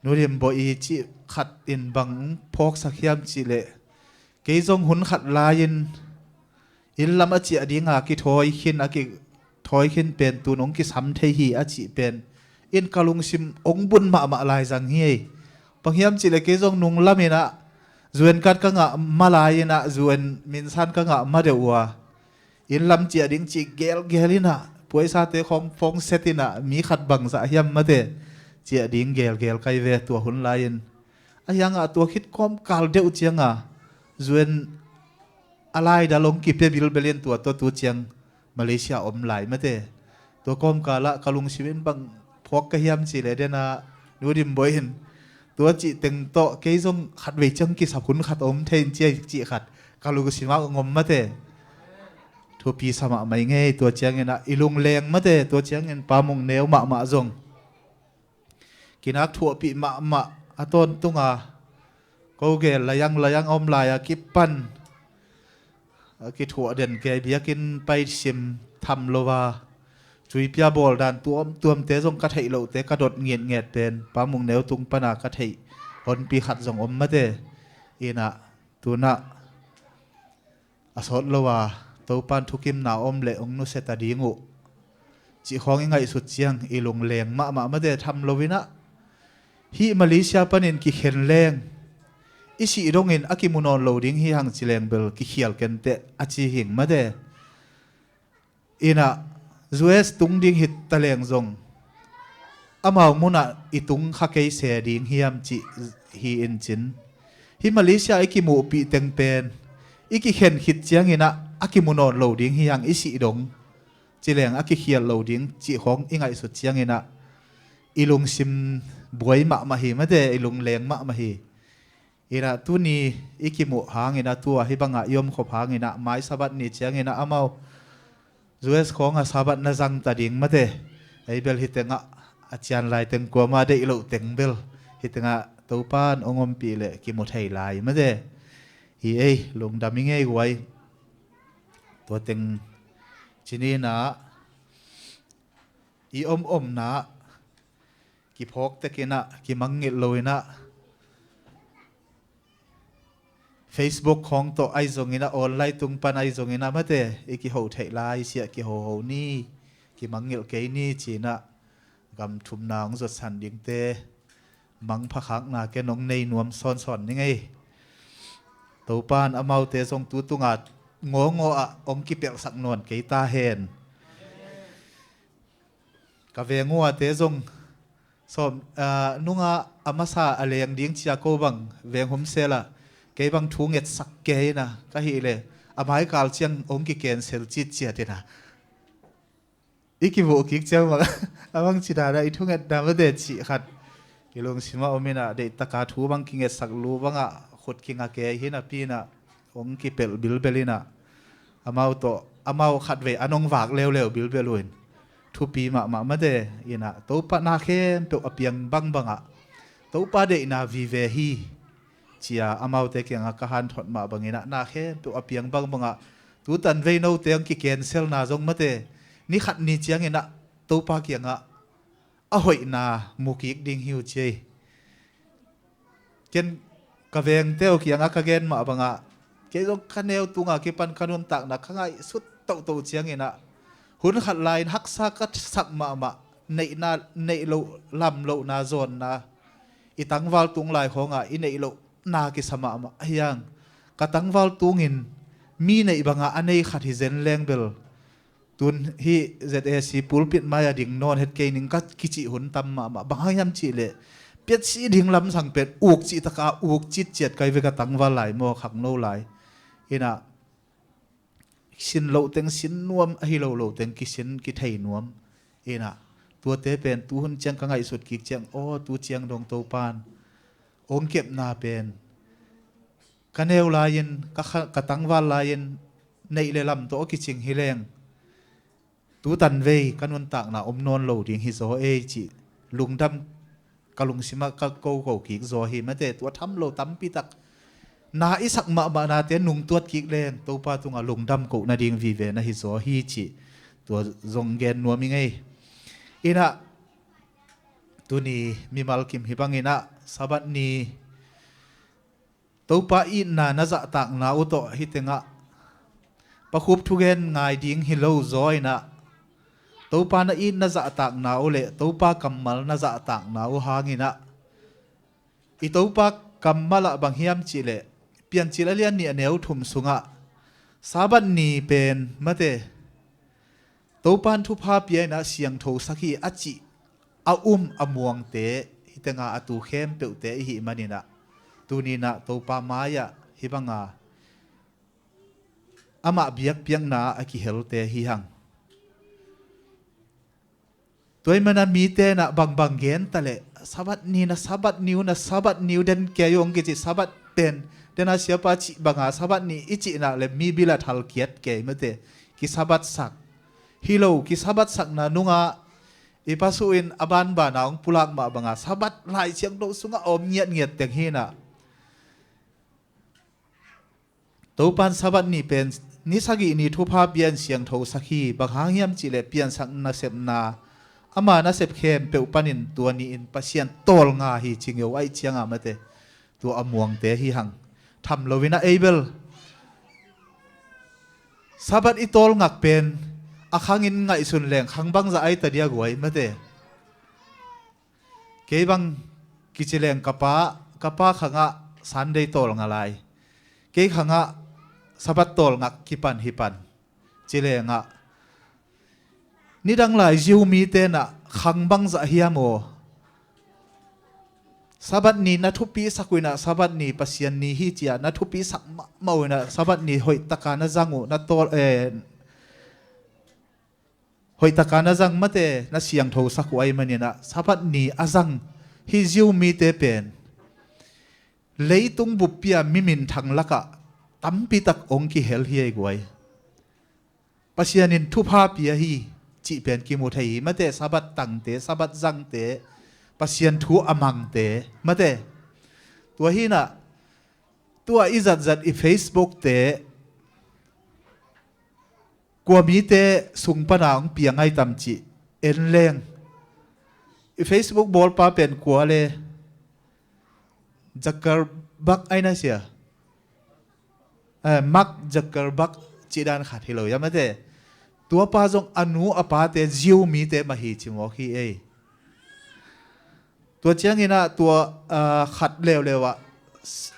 Nu Dim Bawi i cih khat in bang phawksak hiam cihleh kei zong hun khat lai-in inn lam a ciah dinga kithawi khin a kithawi khin pen tun hong kisam thei hi a cih pen in ka lungsim hong bun mahmah laizang hi. Bang hiam cihleh kei zong nung lamin ah zuenkat ka ngah ma lai-in ah zuen minsan ka ngah ma deuh uh a inn lam ciah ding cih gelgel inah puaisate khawng phawng set inah mi khat bangzah hiam mate ciah ding gelgel kai ve tua hun lai-in a hiangah tua khit kawmkal deuh cianga zuen a laidal hong kipia bilbel in tua tua tu ciang Malaysia om lai mate. Tua kawmkalah ka lungsim in bang phuak ka hiam cihleh dena Nu Dim Bawi in tua cih teng tawh kei zong khatvei ciang kisap hun khat om thei in cia cih khat ka lungsim ah hong om mate. Thupi sa mahmah i ngei tua ciangin ah i lungleng mate tua ciangin Pa Mung Neu mahmah zong kinak thuahpih mahmah a tawntunga ko gel layang layang a om lai-a kipan a kithuah den kei biakinn paisim tham lo a cuipia bawl dan tuamtuamte zong ka theih lohte ka dot ngiatngiat pen Pa Mung Neu tung pana ka theih honpi khat zong om mate. Inah tunah a sawt lo a Topan thukimna om leh hong nusia ta ding uh cih khawng i ngaihsut ciang i lung leng mahmah mate. Tham loinah hih Malaysia panin kikhen leng i sih dongin a kimu nawn lo ding hi hang ci leng bel kikhial kenteh a ci hing mate. Inah U S tung ding hi taleng zong amau munah i tung kha kei se ding hiam cih hi in cin. Hih Malaysia i kimuhpih teng pen i kikhen khit cianginah a kimu nawn lo ding hi hang i sih dong ci leng a kikhial lo ding cih khawng i ngaihsut cianginah i lungsim buai mahmah hi mate, i lung leng mahmah hi. Inah tuni i kimuh hanginah tua hih bangah i omkhop hanginah mai Sabbath ni cianginah amau U S khawngah Sabbath na zangta ding mate. Ei bel hih tengah a cian lai teng kuama deih loh teng bel hih tengah Topan hong ompih leh kimu thei lai mate. Hi ei lungdam i ngei guai. Tua teng cininah i om omna kiphawk tekinah kimangngilh loinah Facebook khawng tawh ahi zonginah online tung pan ahi zonginah mate i kiho theih lai siah kihoho ni, kimangngilh kei ni cinah gam thumna hong zotsan dingte mangpha khakna ken hong nei nuam sawnsawn ni ngei. Topan amaute zong tu tunga ngawngawah hong kipelhsak nawn kei ta hen. Ka veng uate zong sawm, ah, nunga a masa a leng ding cia ko bang veng humsela kei bang thu ngetsak kei na ka hih le a maikal ciang hong ki cancel cit ciatina i kivuh kik ciang bang a bang cina na i thu ngetna mate cih khat i lungsimah om inah deihtaka thu bang kingetsak lu bangah khut kinga kei hi napi inah hong kipelh bilbel inah amau tawh amau khatvei a nong vak leuleu bilbel uh in thupi mahmah mate inah Topa na khempeuh a piang bangbangah Topa deihna vive hi cia amaute kiangah ka hanthot mah banginah na khempeuh a piang bangbangah tutan vei note hong ki cancelna zong mate ni khat ni cianginah Topa kiangah a hoihna mu kik ding hi uh ciai. Ken ka vengte uh kiangah ka gen mah bangah kei zong ka neu tunga kipan ka nuntakna ka ngaihsut tohtoh cianginah hun khat lai-in haksa ka sak mahmah neihna neih loh lam lohna zawnna i tangval tung lai khawngah i neih lohna kisa mahmah ahiang ka tangval tungin mi neih bangah a nei khat hi zen leng bel tun hih Z A C pulpit mai a ding nawn het kei ning ka kicih hun tam mahmah. Bang hang hiam cihleh piatsi ding lamsang pen uk cih taka uk cit ciat kai vek a tangval lai maw khakno lai. Inah sin loh teng sin nuam ahi lo lo teng kisin kithei nuam. Inah tuate pen tuhun ciang ka ngaihsut kik ciang aw tu ciang dong Topan hong kepna pen ka neu lai-in ka kha- ka tangval lai-in neih le lam tawh a kicing hi leng tutan vei ka nuntakna om nawn lo ding hi zaw ei cih lungdam ka lungsimah ka koko kik zaw hi mate. Tua tham lo tampi tak na i sak mahmah nate nungtuat kik leng Topa tungah lungdam koh nading vive na hi zaw hi cih tua zong gen nuam i ngei. Inah tuni mimal kim hi banginah Sabbath ni Topa itna na zahtakna uh tawh hih tengah pakhup thugen ngai ding hi lo zaw inah Topa na it na zahtakna uh le Topa kammal na zahtakna uh hanginah i Topa kammal ah bang hiam cihleh Piancil a lian nih a neu thum sungah Sabbath ni pen mate Topan thupha pia inah siangtho sak hi a cih a um a muangte hitenga a tu khempeuhte i hih maninah tuninah Topa mai-ah hih banga amah biakpiakna a kihelte hi hang. Tua i mana mite na bangbang gen taleh Sabbath ni na Sabbath ni uh na Sabbath ni uh den kei uh hong kici Sabbath pen dena siapa cih banga Sabbath ni i cihna le mi bila thalkiat kei mate ki Sabbath sak hi lo ki Sabbath sakna nunga i pasu in a banbana hong pulak mah banga Sabbath lai siangtho sungah a om ngiatngiat teng hinah Topan Sabbath ni pen ni sagih ni thupha pian siangtho sak hi. Bang hang hiam cihleh piansak nasepna ama nasep khempeuh panin tua ni-in Pasian tawlnga hi cingeu aih cianga mate tua a muangte hi hang. Tham loinah ei bel Sabbath i tawlngak pen a khangin ngaihsun leng khang bangzah ai ta dia guai mate. Kei bang kici leng ka pa, ka pa khangah Sunday tawl nga lai. Kei khangah Sabbath tawl ngak kipan hi pan. Ci lengah nidang lai Jew mite nah khang bangzah hiam aw? Sabbath ni na thupi sak uh inah Sabbath ni Pasian ni hi cia na thupi sak mahmah uh inah Sabbath ni hoih taka na zang uh na tawl, eh, hoih taka na zang mate na siangtho sak uh ai maninah Sabbath ni a zang hi Jew mite pen leitung buppi a mi minthang lakah tampitak ong kihel hi ei guai. Pasian in thupha pia hi cih pen kimu thei hi mate, Sabbath tangte, Sabbath zangte, Pasian thu a mangte mate. Tua hinah tua i zatzat i Facebook te kua mite sung pana hong piang ai tam cih en leng. I Facebook bawlpa pen kua le Zuckerberg ai na sia. Eh, Mark Zuckerberg cih dan khat hi lo ia mate. Tuapa zong a nu a pate Jew mite mah hi ci mawk hi ei. Tua cianginah tua, ah, khat leuleu ah S-,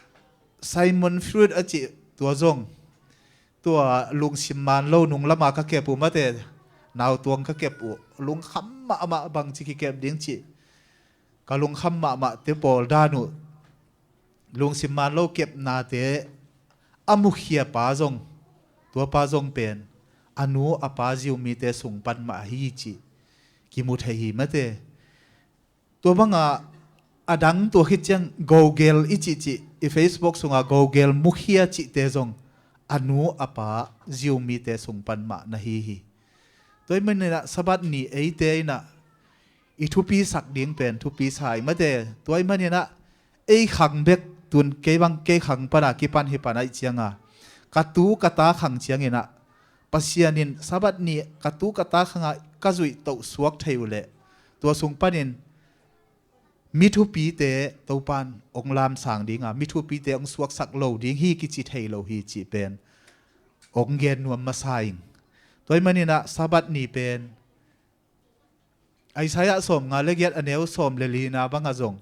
Simon Freud a cih tua zong tua lungsim man lo nung lama ka kep uh mate, nautuang ka kep uh, lungkham mahmah bangci kikep ding cih ka lungkham mahmah te pawl dan uh. Lungsim man lo kepnate a mukhia pa zong, tuapa zong pen a nu a pa Jew mite sung pan mah hi cih kimu thei hi mate. Tua banga a dang tua khit ciang Google i cihcih i Facebook sunga Google mukhia cihte zong a nu a pa Jew mite sung pan mah na hi hi. Tua i maninah Sabbath ni eite inah i thupi sak ding pen thupi sa i mate. Tua i maninah ei khang bek tun kei bang kei khang pana kipan hi pana i cianga ka tu ka ta khang cianginah Pasian in Sabbath ni ka tu ka ta khangah ka zuih toh suak thei uh leh tua sung panin mi thupite Topan ong lamsang dinga mi thupite ong suaksak lo ding hi kici thei lo hi cih pen ong gen nuam masa ing. Tua i maninah Sabbath ni pen Isaiah sawm nga le giat a neu sawm le lina banga zong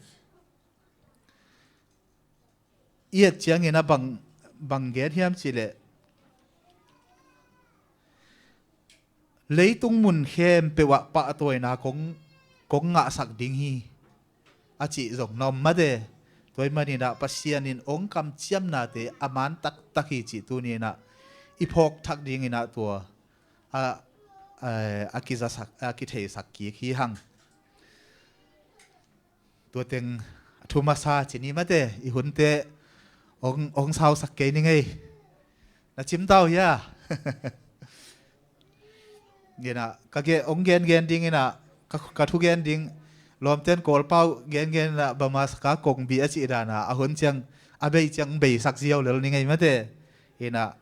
i et ciangin a bang, bang gen hiam cihleh leitung mun khempeuh ah pahtawina kong, kong ngahsak ding hi a cih zong na om mate. Tua i maninah Pasian in ong kamciamnate a man taktak hi cih tuninah i phawk thak dinginah tua a, a, a kizasak, a kitheisak kik hi hang. Tua teng a thu masa ci ni mate, i hunte ong, ong sausak kei ni ngei. Na cimtau hia? Gena ka ge, ong gen gen ding ina ka, ka thu gen ding lawmten Kawlpau gen gen ina bama saka kongbi a cih dana a hun ciang a bei ciang ong beisak ziau lel ni ngei mate. Ina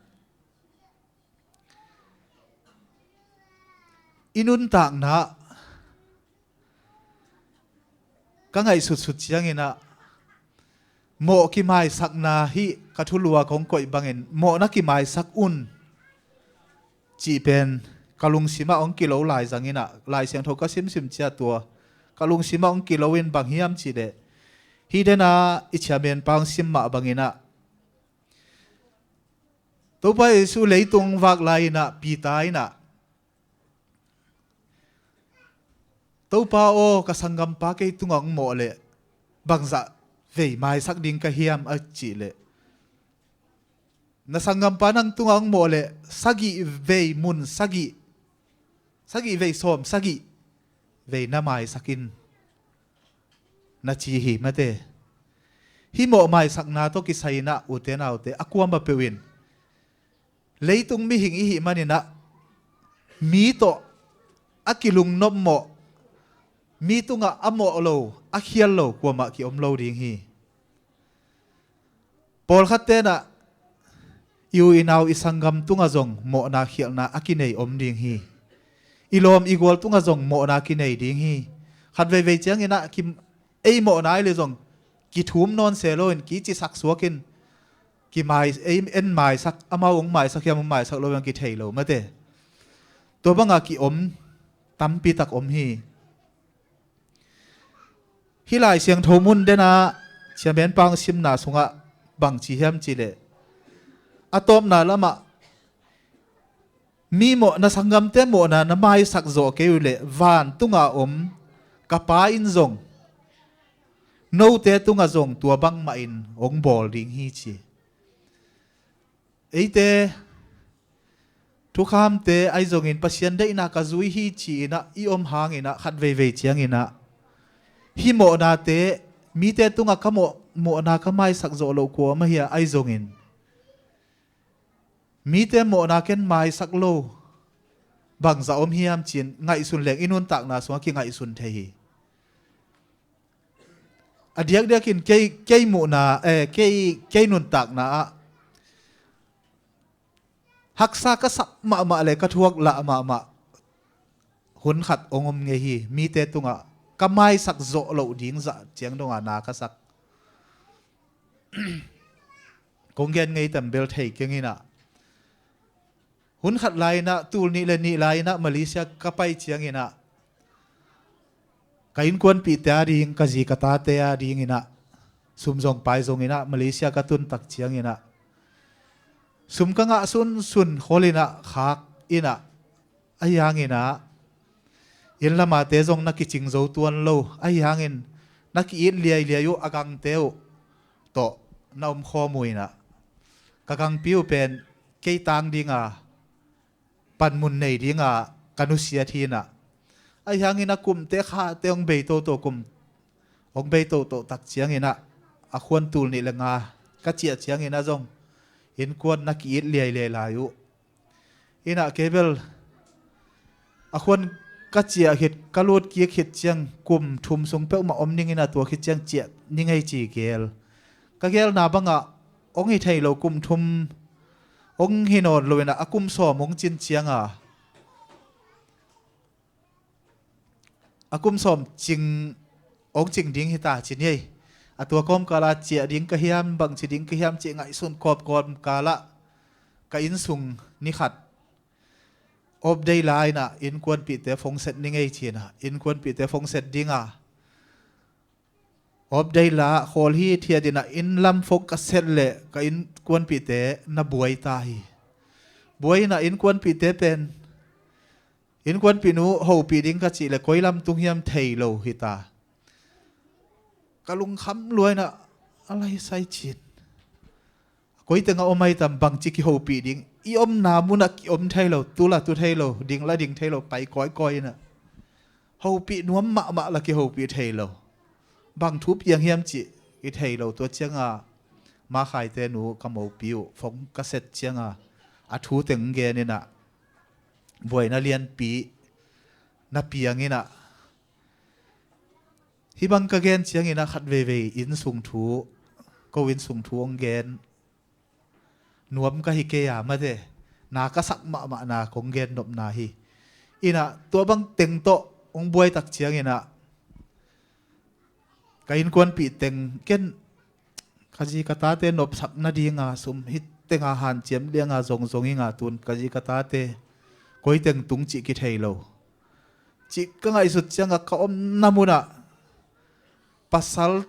i nuntakna ka ngaihsutsut cianginah mawh kimaisakna hih ka thulua kong koih bangin mawhna kimaisak un cih pen ka lungsimah hong kilo lai zanginah Lai Siangtho ka simsim cia tua ka lungsimah hong kilo in bang hiam cihleh hih dena i chairman pa hong sim mah banginah Topa Jesu leitung vak lai inah Peter inah Topa aw, ka sanggampa kei tungah hong mawh leh bangzah vei maisak ding ka hiam a cihleh na sanggampa nang tungah hong mawh leh sagih vei mun sagih, sagih vei sawm sagih vei na maisak in na ci hi mate. Hih mawh maisakna tawh kisai inah ute naute a kuamah peuh in leitung mihing ihih maninah mi tawh a kilungnop mawh, mi tungah a mawh lo a khial lo kuamah kiom lo ding hi. Pawlkhat tenah i u i nau i sanggam tungah zong mawhna khialhna a kinei om ding hi. I lawm i gual tungah zong mawhna kinei ding hi. Khat veivei cianginah kim, ei mawhna i le zong kithum nawn se loin kicisak suakin kimai, ei en maisak, amau hong maisak hiam hong maisak lo hiam kithei lo mate. tua banga ki-om tampi tak om hi. Hih Lai Siangtho mun dena Siamen Pang simna sungah bang ci hiam cih leh, a tawpna lamah mi mawh, na sanggamte mawhna na maisak zawh kei uh leh vantunga om ka Pa in zong note tungah zong tua bangmah in hong bawl ding hi ci. Eite thukhamte ahi zongin Pasian deihna ka zui hi ci-inah i om hanginah khat veivei cianginah hih mawhnate mite tungah ka mawh, mawhna ka maisak zawh loh kua om ahi a, ahi zongin mite mawhna ken maisak lo bangzah om hiam ci-in ngaihsun leng i nuntakna sungah kingaihsun thei hi. A diakdiakin kei, kei muhna, eh, kei, kei nuntakna ah haksa ka sak mahmah le ka thuak lah mahmah hun khat hong om ngei hi. Mite tungah ka maisak zawh loh ding zah ciang dongah na ka sak. Kong gen ngei tam bel thei keng inah, hun khat lai-inah, tul nih le nih lai-inah Malaysia ka pai cianginah ka innkuanpihte ading, ka zi ka tate adinginah sum zong pai zonginah Malaysia ka tuntak cianginah sum ka ngah sunsun kholinah khak inah, ahi hanginah inn lamate zong na kicing zo tuan lo, ahi hangin na ki-it liailiai uh, a gangte uh tawh na omkhawm uh inah, ka gangpi uh pen kei tang dinga panmun nei dinga ka nusiat hi inah, ahi hangin a kumte khate hong bei toto, kum hong bei toto tak cianginah a khuan tul nih le nga ka ciah cianginah zong innkuan na ki-it liailiai lai uh. Inah kei bel a khuan ka ciah khit, ka lut kik khit ciang kum thum sung peuhmah om ning inah tua khit ciang ciah ni ngei ci gel. Ka gelna bangah hong hi thei lo, kum thum hong hi nawn lo inah a kum sawm hong cin cianga, a kum sawm cing, hong cing ding hi ta ci ni ei. A tua kawmkala ciah ding ka hiam, bangci ding ka hiam cih ngaihsun kawpkawp kalah ka innsung ni khat off day la inah innkuanpihte phone set ni ngei ci inah innkuanpihte phone set dinga off day la khawl hi thiat inah inn lam phone ka set leh ka innkuanpihte na buai ta hi. Buai inah innkuanpihte pen innkuanpihnu hopih ding ka cih leh koi lam tung hiam thei lo hi ta. Ka lungkham lua inah a lai sai cin. Koi tengah om ai tam, bangci kihopih ding, i omna munah ki-om thei lo, tu la tu thei lo, ding la ding thei lo, pai kawikawi inah hopih nuam mahmah la kihopih thei lo. Bang thu piang hiam cih i thei lo. Tua cianga Ma Khaite nu ka mopi uh phone ka set cianga a thu teng gen inah buaina lianpi na piang inah, hih bang ka gen cianginah khat veivei innsung thu, ko innsung thu hong gen nuam ka hi kei a, mate, na ka sak mahmahna kong gen nopna hi. Inah tua bang teng tawh hong buai tak cianginah ka innkuanpih teng ken ka zi ka tate nopsak nadinga sum hih tenga hanciam lianga zongzong inga tun ka zi ka tate koi teng tung cih kithei lo. Cih ka ngaihsut cianga ka omna munah pasal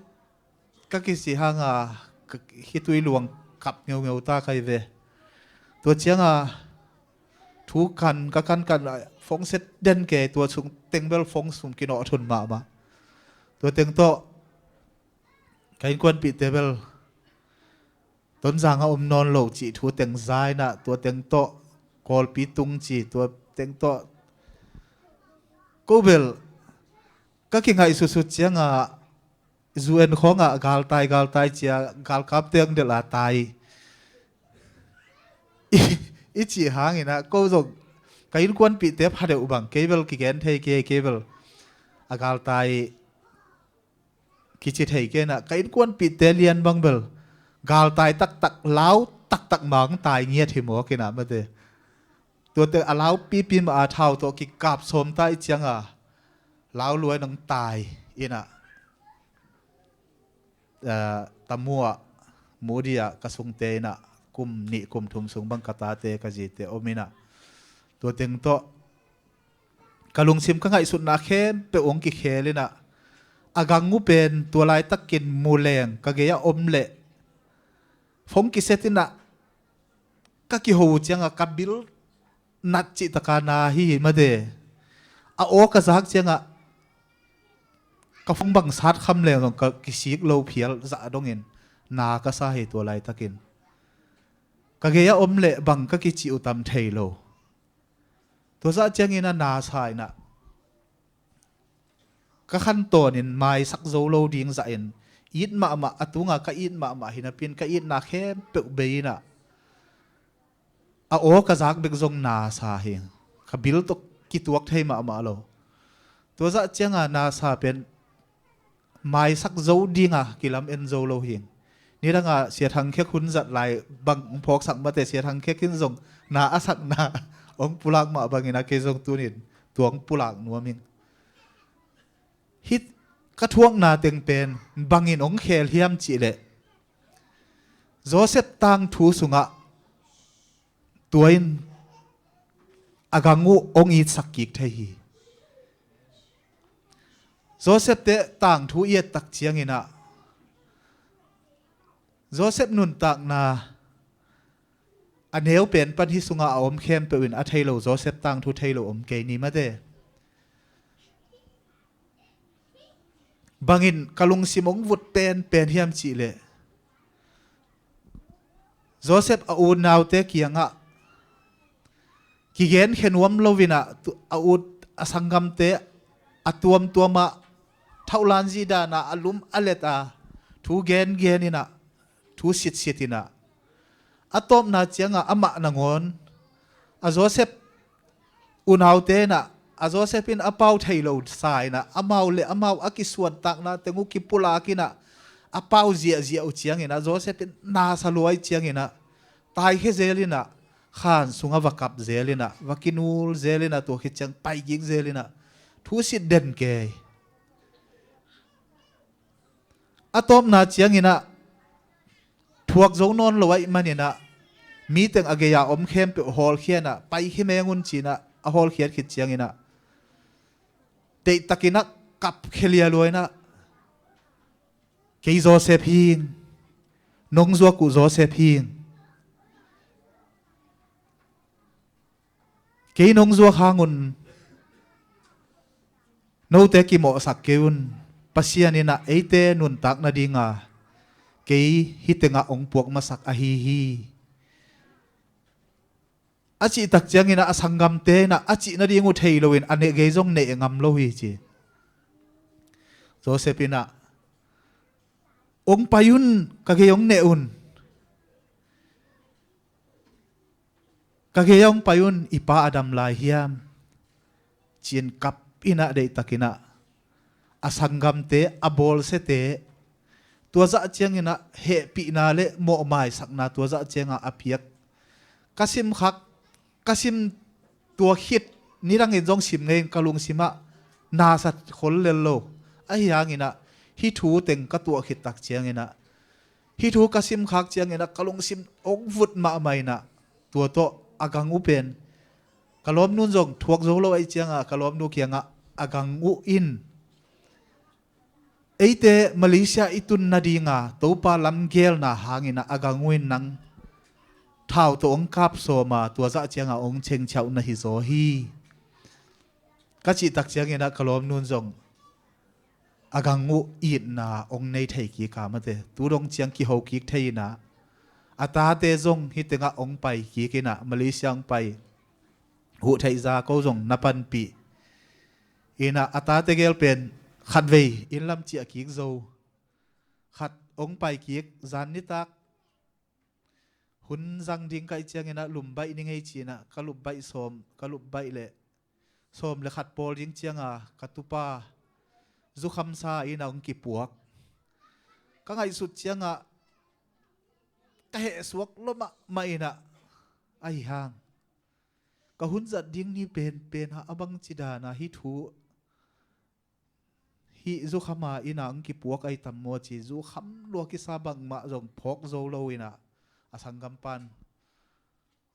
ka kici hanga ka khitui luang kap ngeungeu ta ka hi ve. Tua cianga thu kan ka kankan phone set den kei, tua sung teng bel phone sung kinawh thun mahmah. Tua teng tawh ka innkuanpihte bel Tonzang a om nawn lo cih thu teng za inah tua teng tawh Kawlpi tung ci, tua teng tawh ko bel ka kingaihsutsut ciangah U N khawngah galtai galtai cia galkapte ang delh a tai i, i cih hanginah ko zong ka innkuanpihte phadeuh bang kei bel kigen thei kei, kei bel a galtai kici thei kei inah ka innkuanpihte lian bang bel galtai taktak, lau taktak mah ang tai ngiat hi mawk inah mate. Tuate a lau pipi mah a thau tawh kikap sawm ta i cianga lau luai nang tai inah, eh, Tamu ah, Mudi ah ka sungte inah kum nih kum thum sung bang ka tate ka zite om inah tua teng tawh ka lungsim ka ngaihsutna khempeuh hong kikhel inah, a gang uh pen tua laitakin mu leng ka gei-ah om leh phone kiset inah ka kiho uh ciangah ka bil nat cihtaka na hi hi mate. A aw ka zak ciangah ka phone bang sat kham leng zong ka kisik lo phial zah dongin na ka sa hi tua laitakin. Ka gei-ah om leh bang ka kicih uh tam thei lo. Tua zah ciangin a na sa inah ka khan tawnin maisak zo lo ding zahin it mahmah, a tunga ka it mahmah hi napi-in ka itna khempeuh bei inah a aw ka zak bek zong na sa hi. Ka bil tawh kituak thei mahmah lo. Tua zah cianga na sa pen maisak zo dinga kilam en zo lo hi. Nidanga Sia Thang Khek hun zat lai bang hong phawksak mate, Sia Thang Khek in zong na a sakna hong pulak mah bangin a kei zong tunin tua hong pulak nuam ing. Hih ka thuakna teng pen bangin hong khel hiam cihleh, Joseph tangthu sungah tua in a gang uh hong itsak kik thei hi. Joseph te tangthu i et tak cianginah Joseph nuntakna a neu pen pan hih sungah a om khempeuh in a thei lo, Joseph tangthu thei lo om kei ni mate. Bangin ka lungsim hong vut penpen hiam cihleh, Joseph a unaute kiangah kigen khe nuam loinah tu-, a ut a sanggamte a tuamtuamah thauhlan zidana a lum a let a thu gengen inah thu sitsit inah a tawpna ciangah amah nangawn a Joseph unaute inah a Joseph in a pau thei lo sa inah amau le amau a kisuantakna teng uh kipulak inah a pau ziahziah uh cianginah Joseph in nasa luai cianginah taikhia zel inah khan sungah va kap zel inah va kinul zel inah tua khit ciang paikik zel inah thu sit den kei. A tawpna cianginah thuak zo nawn lo ahih maninah miteng a gei-a om khempeuh hawlkhia inah paikhi meng un cinah a hawlkhiat khit cianginah deihtakinah kap khia lialua inah kei Joseph hing, nong zuak uh Joseph hing. Kei nong zuak hangun note kimawhsak kei un. Pasian inah eite nuntak nadinga kei hih tengah hong puak masak ahi hi. A cihtak cianginah a sanggamte inah a cih nading uh thei loin a neh gei zong neh ngam lo hi ci. Joseph inah hong pai un, ka gei hong neh un. Ka gei hong pai un, i pa a dam lai hiam? Ci-in kap inah deihtakinah a sanggamte a bawlsiate tua zah cianginah hehpihna le mawhmaisakna tua zah cianga a piak. Ka simkhak, ka sim tua khit nidangin zong sim ngei in ka lungsimah nasa khol lel lo. Ahi hanginah hih thu teng ka tuah khit tak cianginah hih thu ka simkhak cianginah ka lungsim hong vut mahmah inah tua tawh a gang uh pen ka lawmnu in zong thuak zo lo ahih cianga ka lawmnu kiangah a gang uh in eite Malaysia i tun nadinga Topa lamgelna hanginah a gang uh in nang thau tawh hong kap sawma tua zah cianga hong chengchiauh na hi zaw hi. Ka cihtak cianginah ka lawmnu in zong a gang uh itna hong nei thei kik a mate, tu dong ciang kiho kik thei inah a tate zong hih tengah hong pai kik inah Malaysia hong pai. Huh theih za ko zong na panpih inah a tate gel pen khatvei inn lam ciah kik zo. Khat hong pai kik zan nitak hun zang ding ka hih cianginah lum baih ni ngei cinah ka lum baih sawm, ka lum baih leh sawm le khat pawl ding cianga ka tupa zukhamsa inah hong kipuak. Ka ngaihsut ciangah ka hehsuak lua mahmah inah ahi hang ka hun zat ding ni penpen ah a bangci dana hih thu hih zukhama inah hong kipuak ahi tam maw ci, zukham lua kisa bangmah zong phawk zo lo inah a sanggampan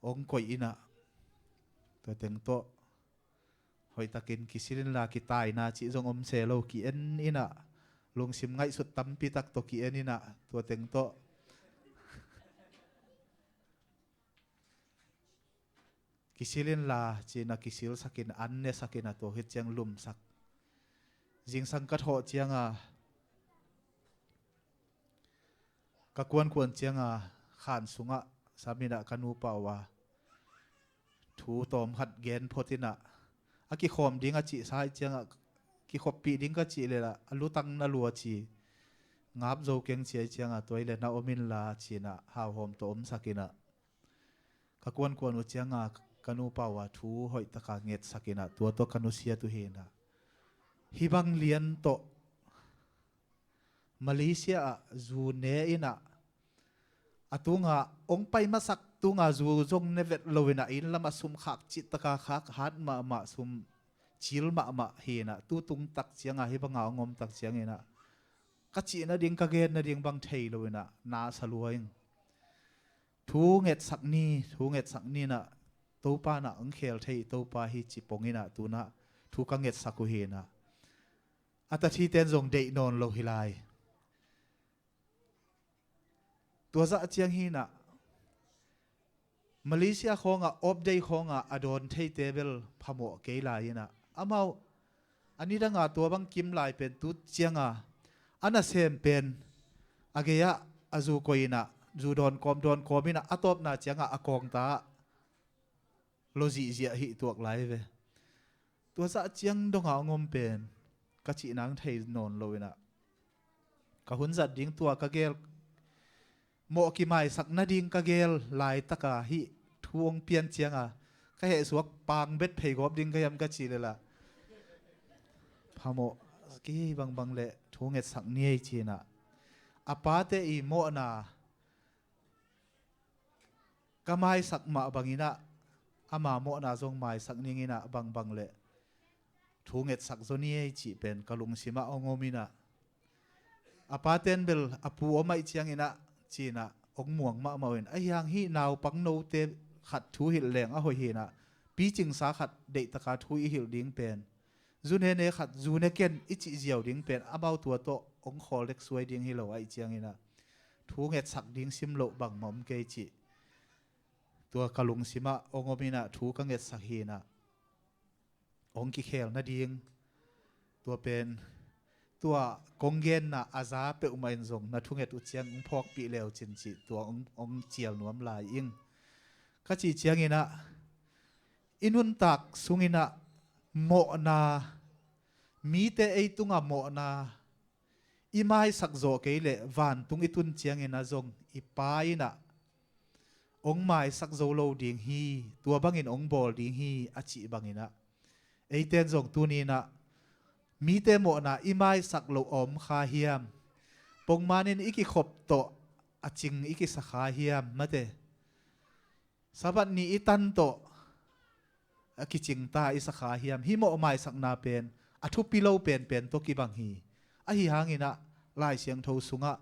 hong koih inah tua teng tawh hoihtakin kisil inla, kitaina cih zong om se lo, ki-en inah, lungsim ngaihsut tampi tak tawh ki-en inah, tua teng tawh kisil inla cinah kisilsakin, an nesakin a, tua khit ciang lumsak. Zingsang ka thawh cianga ka kuankuan cianga khan sungah saminah ka nupa uh a thu tawm khat gen phot inah, a kikhawm ding a cihsa ih ciangah, kikhoppih ding ka cih lehlah a lutang na lua ci, ngap zo keng ci a ih ciangah, tua ih le na om inla cinah hauhawm tawh omsak inah, ka kuankuan uh cianga ka nupa uh a thu hoihtaka ngetsak inah, tua tawh ka nusiat uh hinah. Hih bang lian tawh Malaysia ah zu ne inah, a tunga hong pai masak tunga zu zong ne vet lo inah, inn lamah sum khak cihtaka khak, hat mahmah, sum cil mahmah hinah, tu tungtak cianga hih banga hong omtak cianginah ka cih nading, ka gen nading bang thei lo inah na sa lua ing. Thu ngetsak ni, thu ngetsak ni inah, Topa nah hong khel thei, Topa hi ci pong inah, tunah thu ka ngetsak uh hinah. A tathiten zong deih nawn lo hi lai. Tua zah ciang hinah Malaysia khawngah, off day khawngah a dawn theite bel phamawh kei lai inah, amau a nidanga tua bang kim lai pen tu cianga a nasem pen a gei-ah a zu koih inah, zu dawn kawm, dawn kawm inah, a tawpna ciangah a kawngta ah lo zihziah hih tuak lai ve. Tua zah ciang donga hong om pen ka cih nang thei nawn lo inah, ka hun zat ding, tua ka gel, mawh kimaisak nading ka gel laitaka hih thu hong pian cianga ka hehsuak pang bet phei gawp ding ka hiam ka cih lehlah, phamawh kei bangbang leh thu ngetsak ni ei cinah, a pate ih mawhna ka maisak mah banginah ama mawhna zong maisak ninginah, bangbang leh thu ngetsak zaw ni ei cih pen ka lungsimah hong om inah, a paten bel a pu om ahih cianginah cinah hong muang mahmah uh in, ahi hang hih naupang note khat thu hilh leng a hoih hinah, picingsa khat deihtaka thu i hilh ding pen, zu nene khat zu ne ken i cih ziau ding pen amau tua tawh hong khawl dek suai ding hi lo ahih cianginah, thu ngetsak ding sim loh bangmah om kei cih tua ka lungsimah hong om inah, thu ka ngetsak hinah, hong kikhel nading, tua pen, tua kong genna a za peuhmah in zong na thunget uh ciang hong phawkpih leu cin cih tua hong, hong cial nuam lai ing. Ka cih cianginah i nuntak sunginah mawhna, mite ei tungah mawhna i maisak zawh kei leh vantung i tun cianginah zong i Pa inah hong maisak zo lo ding hi, tua bangin hong bawl ding hi a cih banginah, eiten zong tuninah mite mawhna i maisak loh a om kha hiam? Pongmanin i kikhop tawh a cing i kisa kha hiam? Mate, Sabbath ni i tan tawh a kicingta i sa kha hiam? Hih mawh maisakna pen a thupi lo penpen tawh kibang hi. Ahi hanginah Lai Siangtho sungah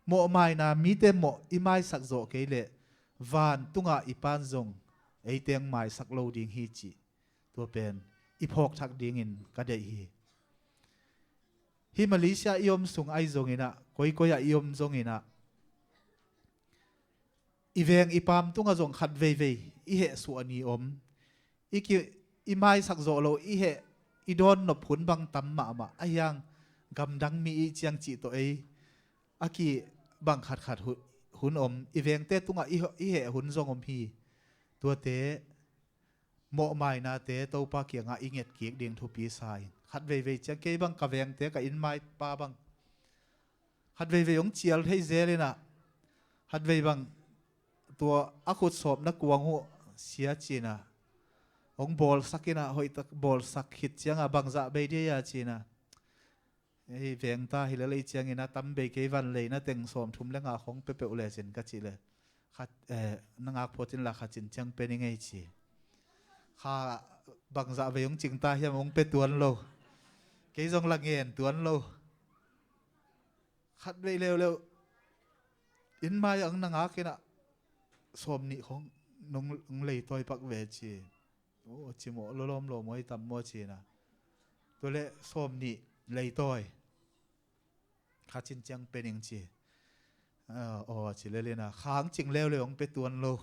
mawh maina, mite mawh i maisak zawh kei leh vantungah i Pa'n zong eite hong maisak lo ding hi cih tua pen i phawkthak dingin ka deih hi. Hih Malaysia i om sung ahi zonginah, koikoi ah i om zonginah, i veng i paam tungah zong khat veivei i hehsuah ni om. I ki, i maisak zawh lo, i heh, i dawn nop hun bang tam mahmah. Ahi hang gamdang mi i ciang cih tawh ei a kibang khatkhat hu-, hun om. I vengte tungah i, i heh hun zong om hi. Tuate mawhmainate Topa kiangah i ngetkik ding thupi sa in. Khat veivei ciang kei bang ka vengte, ka innmaipa bang khat veivei hong cial thei zel inah, khat vei bang tua a khut sawpna kuang uh sia cinah hong bawlsak inah, hoihtak bawlsak khit ciangah bangzah bei dia cinah, ei vengta hi lel ei cianginah tam bei kei, van leina teng sawmthum le nga khong pia peuh lecin ka cih leh, khat, eh, na ngak phot inla khat cin ciang pia ning ei ci. Kha bangzah vei hong cingta hiam hong pia tuan lo. Kei zong la ngen tuan lo. Khat vei leuleu innmai ah hong na ngak inah sawmnih khong nong, hong leitawi pak ve ci. Aw, cimawh lawlawm lawm aw, i tam maw ci-in ah. Tua leh sawm nih leitawi kha cin ciang pe ning ci. Aw, ci lel in ah, khang cing leuleu, hong pe tuan lo.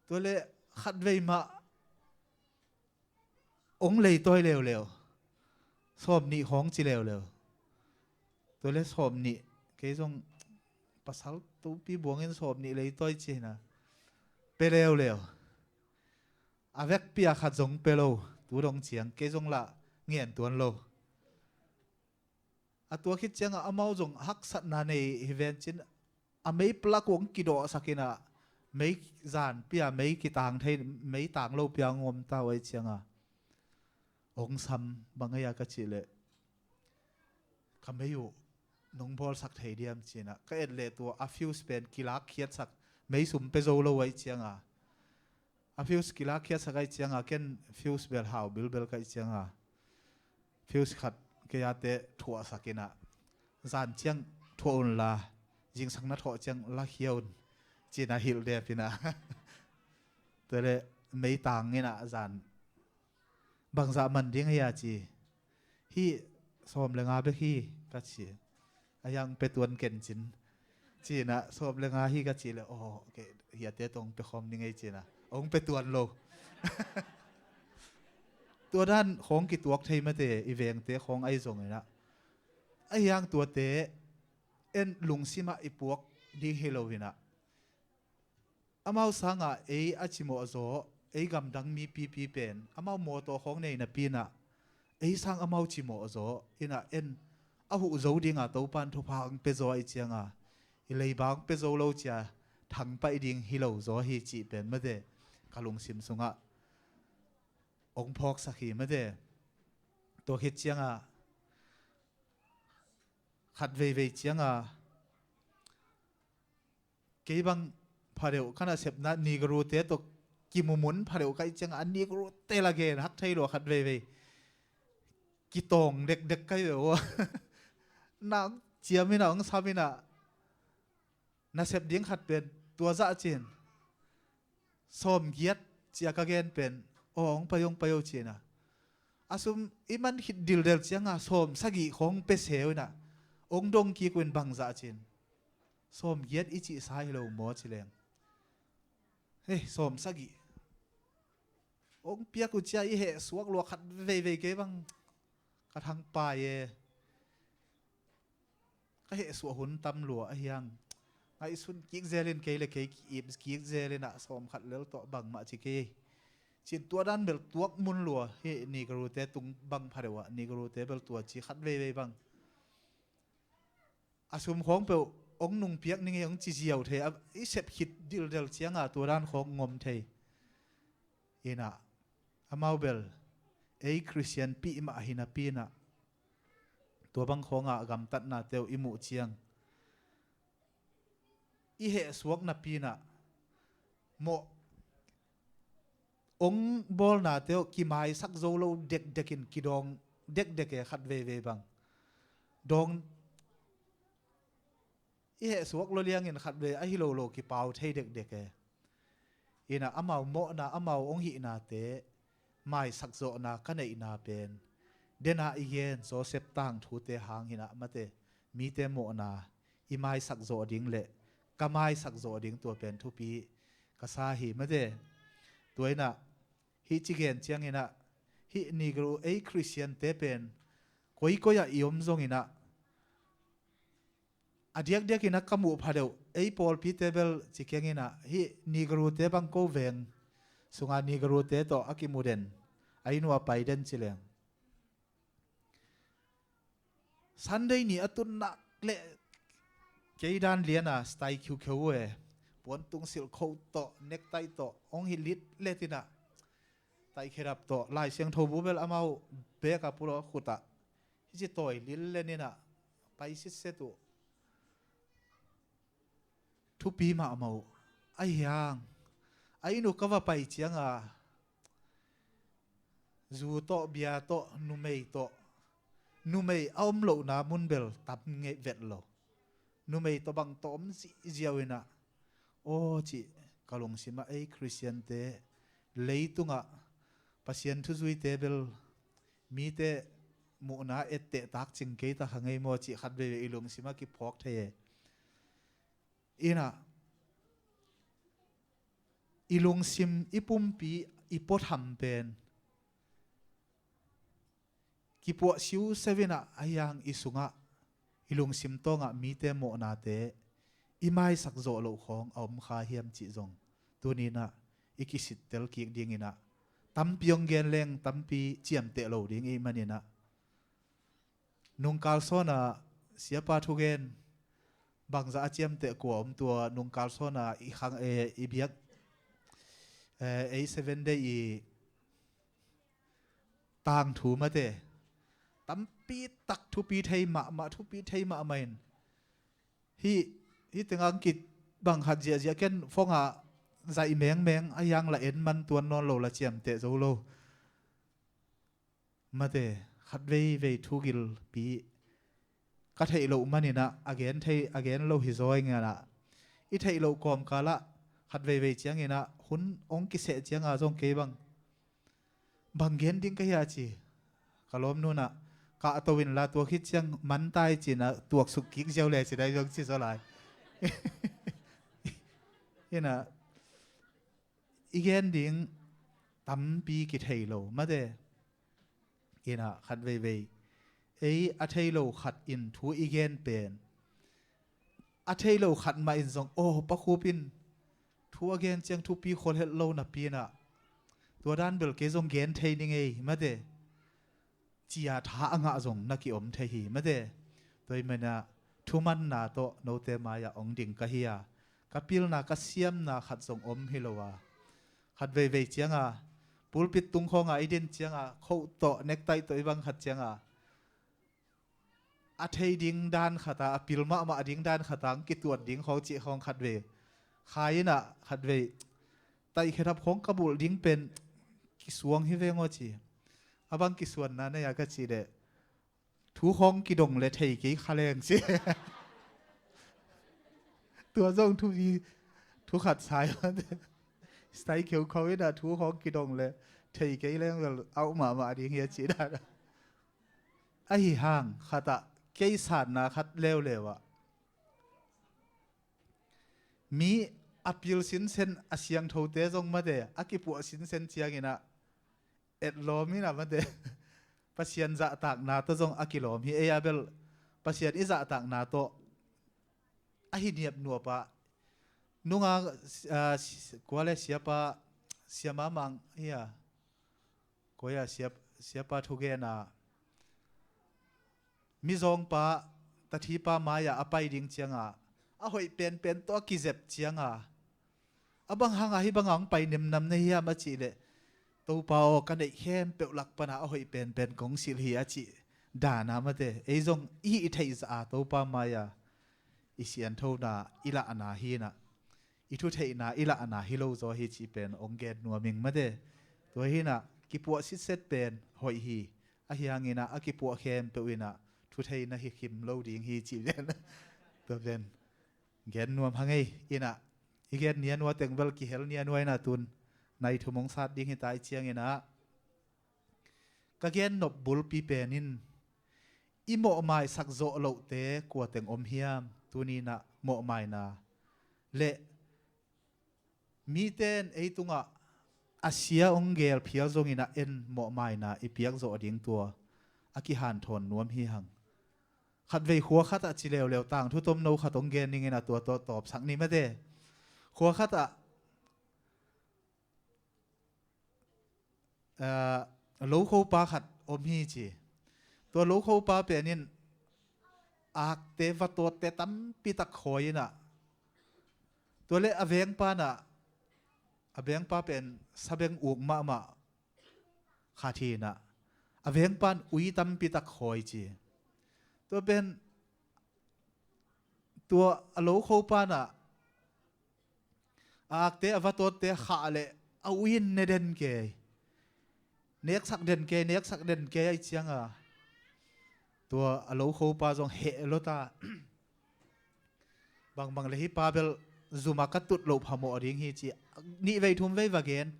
Tua leh khatvei mah hong leitawi leuleu, sawm nih khawng ci leuleu. Tua leh sawm nih, kei zong pasal topi buangin sawm nih leitawi ci-in ah pe leuleu. A vekpi-a khat zong pe lo, tu dong ciang kei zong lah ngen tuan lo. A tua khit ciangah amau zong haksatna nei hi ven cin, a mei plak uh hong kidawhsak in ah, mei zanpi-a mei kitang thei, mei tang lopi-a hong om ta uh ahih ciangah, hong sam bang ei a ka cih leh, ka mei uh nong bawlsak thei diam ci-in ah ka et leh tua a fuse pen kilakkhiatsak, mei sum pe zo lo ahih ciangah, a fuse kilakkhiatsak ahih ciangah, ken fuse bel hau bilbel ka hih ciangah, fuse khat kei a te thuahsak in ah, zan ciang thuah unla, zingsang na thawh ciang lakhia un ci-in ah hilh dep in ah. Tua leh mei tang in ah zan, bangzah man ding hia ci. Hih sawm le nga bek hi ka ci. A hiang pe tuan ken cin ci-in ah, sawm le nga hi ka cih leh, aw, kei hiate tawh hong pe khawm ning ei ci-in ah, hong pe tuan lo. Tua dan khawng kituak thei mate, i vengte khawng ahi zongin ah. A hiang tuate en lungsimah i puak ding hi lo in ah, amau sangah ei a cimawh zaw, ei gamdang mipipi pen amau mawtaw khawng nei napi in ah, ei sang amau cimawh zaw in ah, en a huh zo dinga Topa'n thupha hong pe zaw ahih ciangah, i leiba hong pe zo lo cia thangpaih ding hi lo zaw hi cih pen mate, ka lungsim sungah hong phawksak hi mate. Tua khit ciangah, khat veivei ciangah, kei bang phadeuh, ka nasepna Negro-te tawh kimumun phadeuh ka hih ciangah, a Negro-te la gen hak thei lua, khat veivei kitawng dekdek ka hi ve uh. Nang ciam in ah, hong sam in ah, nasep ding khat pen tua zah cin, sawmgiat ci-a ka gen pen, aw, hong pai, hong pai o ci-in ah, a sum i man khit dildel ciangah sawmsagih khawng pe se uh in ah, hong dong kik uh in, bangzah cin, sawmgiat i cihsa hi lo maw ci leng. Hei, sawmsagih hong piak uh cia i heh suak lua, khat veivei kei bang ka thangpai e. Ka heh suah hun tam lua a hiang, ngaihsun kik zel in, kei le kei ki-ip kik zel in ah, sawmkhat lel tawh bangmah ci kei ci-in, tua dan bel tuak mun lua hi. Negro-te tung bang phadeuh ah, Negro-te bel tua ci, khat veivei bang a sum khawng peuh hong nungpiak ning ei hong ci ziau thei, a i sep khit dildel ciangah tua dan khawng hong om thei. In ah, amau bel ei Khristian pih mah hi napi in ah, tua bang khawngah gamtatnate uh i muh ciang, i heh suak napi in ah, mawh hong bawlnate uh kimaisak zo lo dekdek in kidawng dekdek e, khat veivei bang. Dawng, i heh suak lua liangin khat vei a hi lo lo kipau thei dekdek e. In ah, amau mawhna, amau hong hihnate maisak zawhna ka neihna pen, den a i gen Joseph tangthute hang hi in ah mate, mite mawhna i maisak zawh ding le ka maisak zawh ding, tua pen thupi ka sa hi mate. Tua in ah, hih ci gen ciangin ah, hih Negro, ei Khristiante pen koikoi ah i om zongin ah, a diakdiakin a ka muh phadeuh, ei pawlpite bel ci keng in ah, hih Negro-te bang ko veng sunga Negro-te tawh a kimu den, a inn uh a pai den ci leng, Sunday ni a tun nak leh kei dan lian a style khiukheu uh e. Puantung silhkho tawh, necktie tawh hong hi litlet in ah, tai khedap tawh, Lai Siangtho bu bel amau bek a pulawh khut ah, hici tawi lillen in ah pai sitset uh. Thupi mahmah uh. Ahi hang, a inn uh ka va pai ciang a, zu tawh, bia tawh, numei tawh, numei a om lohna mun bel tam ngei vet lo. Numei tawh bang tawh om zihziau in ah, aw cih, ka lungsim ah ei Khristiante leitungah Pasian thuzuite bel mite muhna etteh takcing kei ta kha ngei maw cih khat veivei i lungsimah kiphawk thei e. Inah i lungsim, i pumpi, i puatham pen kipuah siuseu inah a hiang i sungah i lungsim tawngah mite mawhnate i maisak zawh loh khawng a om kha hiam cih zong tuninah i kisittel kik dinginah tampi hong gen leng tampi ciamteh lo ding i hih maninah nungkal sawnah siapa thugen bangzah a ciamteh kua om tua nungkal sawnah i khang e i biak e, ei Seven Day i tangthu mate tampi tak thupi thei mahmah, thupi thei mahmah in hih, hih tengah kit bang khat ziahziah ken phone ah zaih mengmeng a hiang la en man tuan nawn lo, la ciamteh zo lo. Mate, khat veivei thugilpi ka theih loh maninah a gen thei, a gen lo hi zaw inginah i theih loh kawmkalah khat veivei cianginah hun hong kiseh cianga zong kei bang bang gen ding ka hia ci. Ka lawmnunah kahto inla tuak hi ciang mantai cinah tuaksuk kik ziau le ci dai zong ci zaw lai. Inah i gen ding tampi kithei lo mate. Inah khat veivei ei a thei lo khat in thu i gen pen a thei lo khat mah in zong aw pakhup in thu a gen ciang thupi khol het lo napi inah tua dan bel kei zong gen thei ni ngei mate. Cia tha a ngah zong na kiom thei hi mate. Tua i menah thumanna tawh note mai-ah ong ding ka hi a ka pilna ka siamna khat zong om hi lo a khat veivei cianga pulpit tung khawnga i din cianga khoh tawh nektaih tawh i bang khat cianga a thei ding dan khata a pil mahmah ding dan khata ang kituat ding khawng cih khawng khat vei khai inah khat vei taihkhe thap khawng ka bulh ding pen kisuang hi veng aw ci. A bang kisuanna nei a ka cih leh thu khawng kidong le thei kei kha leng ci. Tua zong thu i thu khat sai mate. Stai kheukhau inah thu khawng kidong le thei kei leng vel auh mahmah ding hi a cih dan. Ahi hang khatah kei satna khat leuleu ah mi a pil sinsen a siangthote zong mate a kipuah sinsen cianginah etlawm inah mate Pasian zahtakna tawh zong a kilawm hi. Ei a bel Pasian i zahtakna tawh a hi niapnuap ah nunga ah, kua le siapa siama mang hi a koi a siap, siapa thugena mizawngpa tathipa mai-ah a pai ding cianga a hoih penpen tawh a kizep cianga a bang hanga hih banga hong pai nemnam na hiam a cih leh Topa aw ka neih khempeuh lak pana a hoih penpen kong silh hi a cih dana mate ei zong i hih i theih zah a Topa mai-a i sianthona i lahna hinah i thutheihna i lahna hi lo zaw hi cih pen ong gen nuam ing mate. Tua hinah kipuah sitset pen hoih hi. Ahi hanginah a kipuah khempeuh inah thuthei na hi khim lo ding hi cih pen tua pen gen nuam hangei inah i gen nianua teng bel kihel nianua inah tun nai thum hong sat ding hi ta i cianginah ka gen nop bulpi pen in i mawhmaisak zawh lohte kua teng om hiam? Tuninah mawhmaina le mite in ei tungah a sia hong gel phial zongin a en mawhmaina i piak zawh ding tua a kihanthawn nuam hi hang. Khatvei khua khatah ci leuleu tangthu tomno khat hong gen dingin a tua tawh tawpsak ni mate. Khua khatah aa, lokhopa khat om hi ci. Tua lokhopa pen in akte vatawtte tampitak khawi inah tua le a vengpa inah a vengpa pen sabeng uk mahmah khat hi inah a vengpa in ui tampitak khawi ci. Tua pen tua a lokhopa inah a akte a vatawtte khah leh a ui in ne den kei, neksak den kei, neksak den kei ahi cianga tua a lokhopa zong heh lota bangbang le hih pa bel zuma ka tut loh phamawh ding hi ci. Nih vei thum vei va gen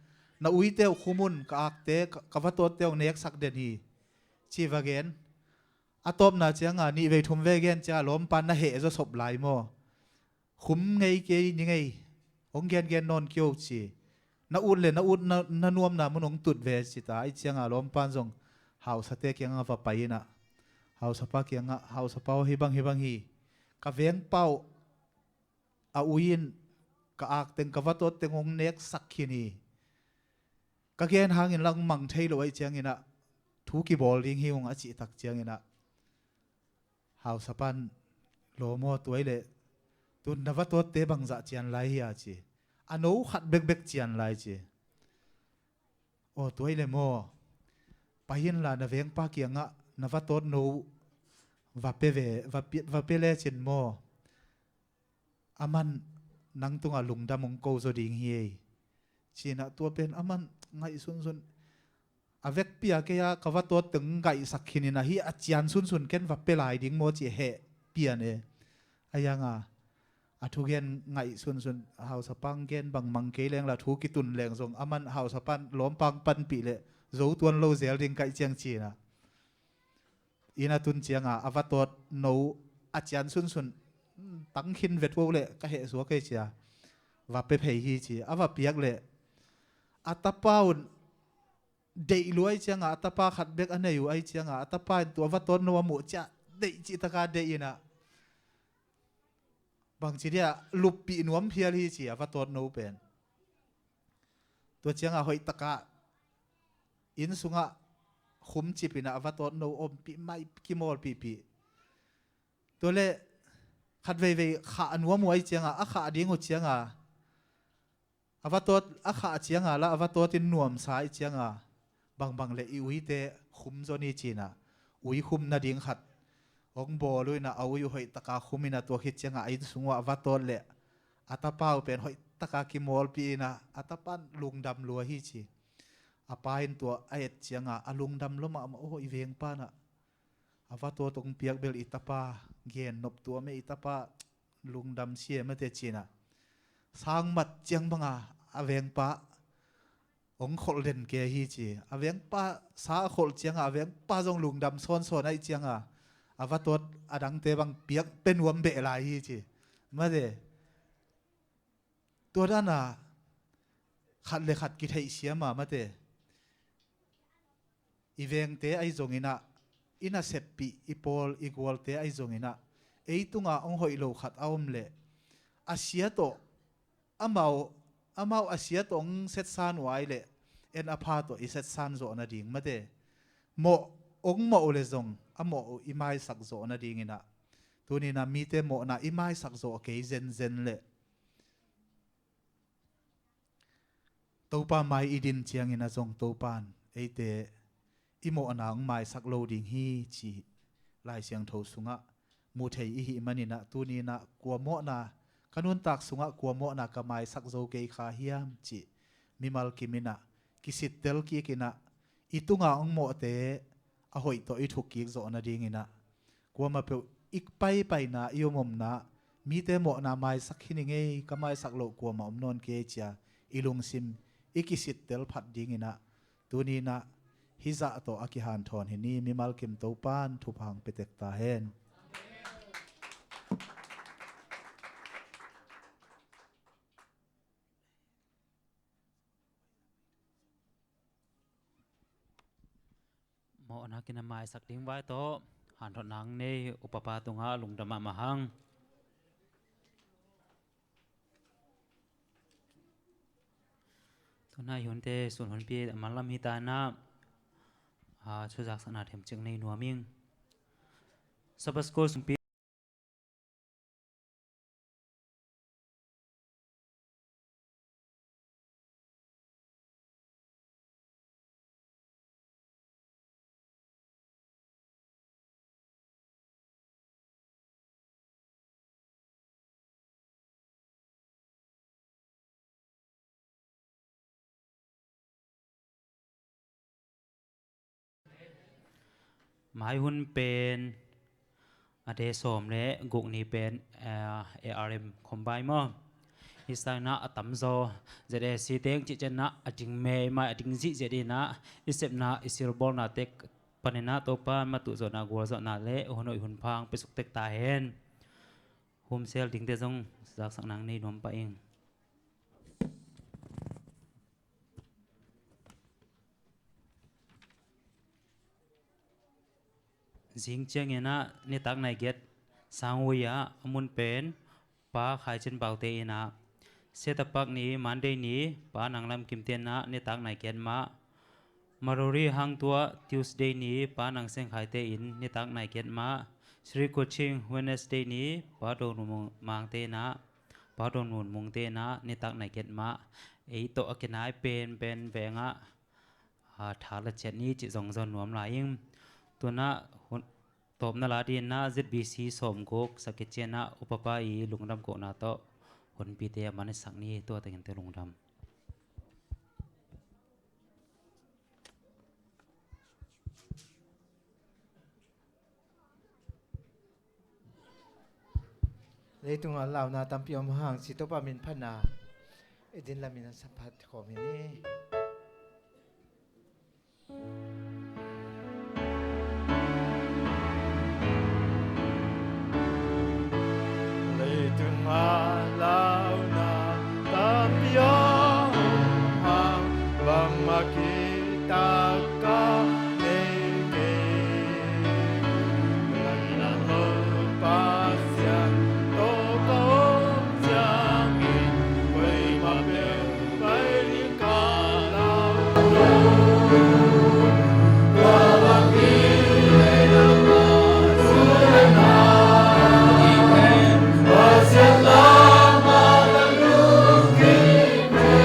na uite uh khum un, ka akte, ka, ka vatawtte hong neksak den hi, ci va gen. A tawpna cianga nih vei thum vei gen cianga lawmpa na heh zaw sop lai maw? Khum ngei kei ni ngei, hong gengen nawn kio ci. Na ut le na ut na, na nuamna mun hong tut ve ci ta. Ahi cianga lawmpan zong hausate kiangah va pai inah, hausapa kiangah, "Hausapa aw, hibang hibang hi, ka vengpa uh a ui in ka akteng ka vatawt teng hong neksak khin hi. Ka gen hangin lang mang thei lo ahi cianginah thu kibawl ding hi ung," a cih tak cianginah hausapan, "Lawm aw, tua ahih leh tun na vatawtte bangzah cian lai hia?" ci. "A no khat bekbek cian lai," ci. "Aw, tua ahih leh maw, pai inla na vengpa kiangah na vatawt no va pe ve, va pe, va pe lecin maw, aman nang tungah lungdam hong ko zaw ding hi ei," ci inah. Tua pen aman ngaihsunsun, "A vekpi a kei a ka vatawt teng ngaihsak khin inah, hih a cian sunsun ken va pe lai ding maw," ci heh pian e. Ahi cianga a thugen ngaihsunsun, hausapa hong gen bangmang kei lengla thu kitun leng zong aman hausapan lawmpa hong panpih leh zo tuan lo zel ding ka hih ciang ci inah, inn a tun cianga a vatawt no a cian sunsun, "Tang khin vet vo leh ka heh suak ei," ci a va pe phei hi ci. A va piak leh a tapa un deih lua ahi cianga, a tapa khat bek a nei uh ahi cianga, a tapa in tua vatawt no a muh ciah deih cihtaka deih inah, bangci dia luppih nuam phial hi ci a vatawt no pen. Tua cianga hoihtaka inn sungah khumcip inah a vatawt no ompih mai, kimawlpihpih. Tua leh khat veivei khah nuam uh ahi cianga, a khah ding uh cianga, a vatawt a khah cianga la a vatawt in nuamsa ahi cianga, bangbang leh i uite khum zaw ni ci inah ui khum nading khat hong bawl uh inah, a ui uh hoihtaka khum inah, tua khit cianga a inn sung uah a vatawt leh a tapa uh pen hoihtaka kimawlpih inah, a tapan lungdam lua hi ci. A pa in tua a et cianga a lungdam lua mahmah, "Aw, i vengpa nah a vatawt hong piak bel i tapa gennop tuam e, i tapa lungdam sia mate," ci inah sangmat ciang banga a vengpa hong kholh den kei hi ci. A vengpa sa a kholh cianga a vengpa zong lungdam sawnsawn ahi cianga a vatawt a dangte bang piak pe nuam beh lai hi ci. Mate, tua dana khat le khat kitheihsiam a mate, i vengte ahi zonginah, i naseppih, i pawl i gualte ahi zonginah, ei tunga hong hoih lo khat a om leh a sia tawh, amau, amau a sia tawh hong setsan uh ai leh en a pha tawh i setsan zawh nading mate, mawh hong mawh uh leh zong a mawh uh i maisak zawh nadinginah, tuninah mite mawhna i maisak zawh kei zenzen leh Topa mai i din ciangin a zong Topan eite i mawhna hong maisak lo ding hi cih Lai Siangtho sungah mu thei i hih maninah, tuninah kua mawhna ka nuntak sungah kua mawhna ka maisak zo kei kha hiam cih mimal kiminah kisittel kikinah, i tunga hong mawhte a hoih tawh i thuk kik zawh nadinginah, kuamah peuh i paipaina, i omomna, mite mawhna maisak hi ning ei, ka maisak loh kuamah om nawn kei cia i lungsim i kisittel phat dinginah, tuninah hih zah tawh a kihanthawn hi ni. Mimal kim Topan thupha hong pia tek ta hen. Mawhna kinamaisak ding vai tawh hanthotna hong nei upapa tungah lungdam mahmah hang. Tunai hunte sun hunpi a manlam hi ta inah, a, thuzaksakna themcik nei nuam ing. Sabbath School sungpi Mai hun pen a de sawm le guk ni pen, eh, A R M combine maw? Hi sangin ah a tamzaw Z A C teng cih ciangin ah a ding meimai, a ding zihziah dingin ah i sepna, i silbawlnate panin ah Topa matuh zawhna, gualzawhna le hun hoih hun pha hong piasuk tek ta hen. Home cell dingte zong zaksak nang nei nuam pah ing. Zing ciangin ah nitak nai giat sangvui ah a mun pen Pa Khai Cin Baute in ah, Setapak ni Monday ni Pa Nang Lam Kimte in ah nitak nai giat mah, Marori Hang Tua Tuesday ni Pa Nang Seng Khaite in nitak nai giat mah, Sri Kuching Wednesday ni Pa Don Mung Mangte in ah, Pa Don Mun Mungte in ah nitak nai giat mah, ei tawh a kinai penpen veng ah a, tha la ciat ni cih zong zon nuam lai ing. Tu-in ah hun, tawpna la dingin ah Z B C sawmguk sakhi ciangin ah upapa i lungdam kohna tawh hunpite a man i sak ni. Tua tengin te lungdam. Leitungah launa tampi om hang, ci Topa min phatna i din lamin a sa phat khawm hi ni. Leitungah launa tampi om hang, bangmah kihtak ka nei kei. Pasian tawh ka om ciangin, koimah peuh pai ding ka lau lo. Tua bangin Pasian lamah ka lungkim hi.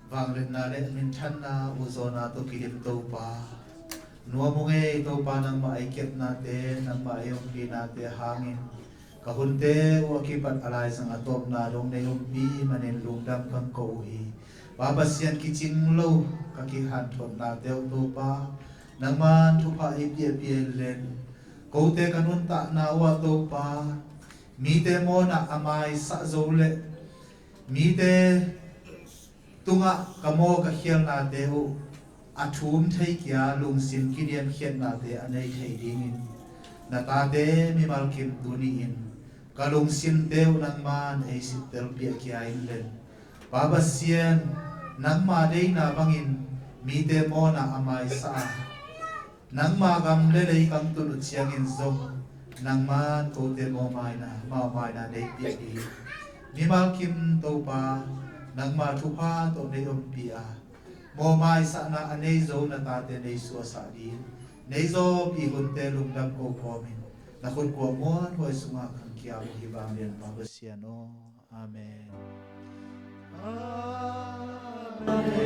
Vangliatna le minthanna, uzawna tawh kidim Topa, Nuam ung ei Topa, nangmah ei kepnate, nangmah ei ompinate hangin ka hunte uh a kipat a laizang a tawpna dong nei ompi manin lungdam kan ko uh hi. Pa Pasian, kicing lo ka kihanthawnate uh Topa, nangman thupha ei piahpia in len, kote ka nuntakna uh ah Topa, mite mawhna a maisah zo le mite tungah ka maw ka khialnate uh a thum thei kia lungsim kiniamkhiatnate a nei thei dingin na tate mimal kim tuni-in ka lungsimte uh nangman ei sittel piah kia in len. Pa Pasian, nangma deina bangin mite mawhna a maisah a, nangma gam le lei kangtun uh ciangin zong nangman kote mawhmaina, mawhmaina nei piah ding. Mimal kim Topa, nangma thupha tawh nei ompih a, mawhmaisahna a nei zo na tate nei suahsah ding. Nei zawpi hunte lungdam ko kawmin na khut kua muanhuai sungah kan kiam uh hi vanglian Pa Pasian aw. Amen. Amen.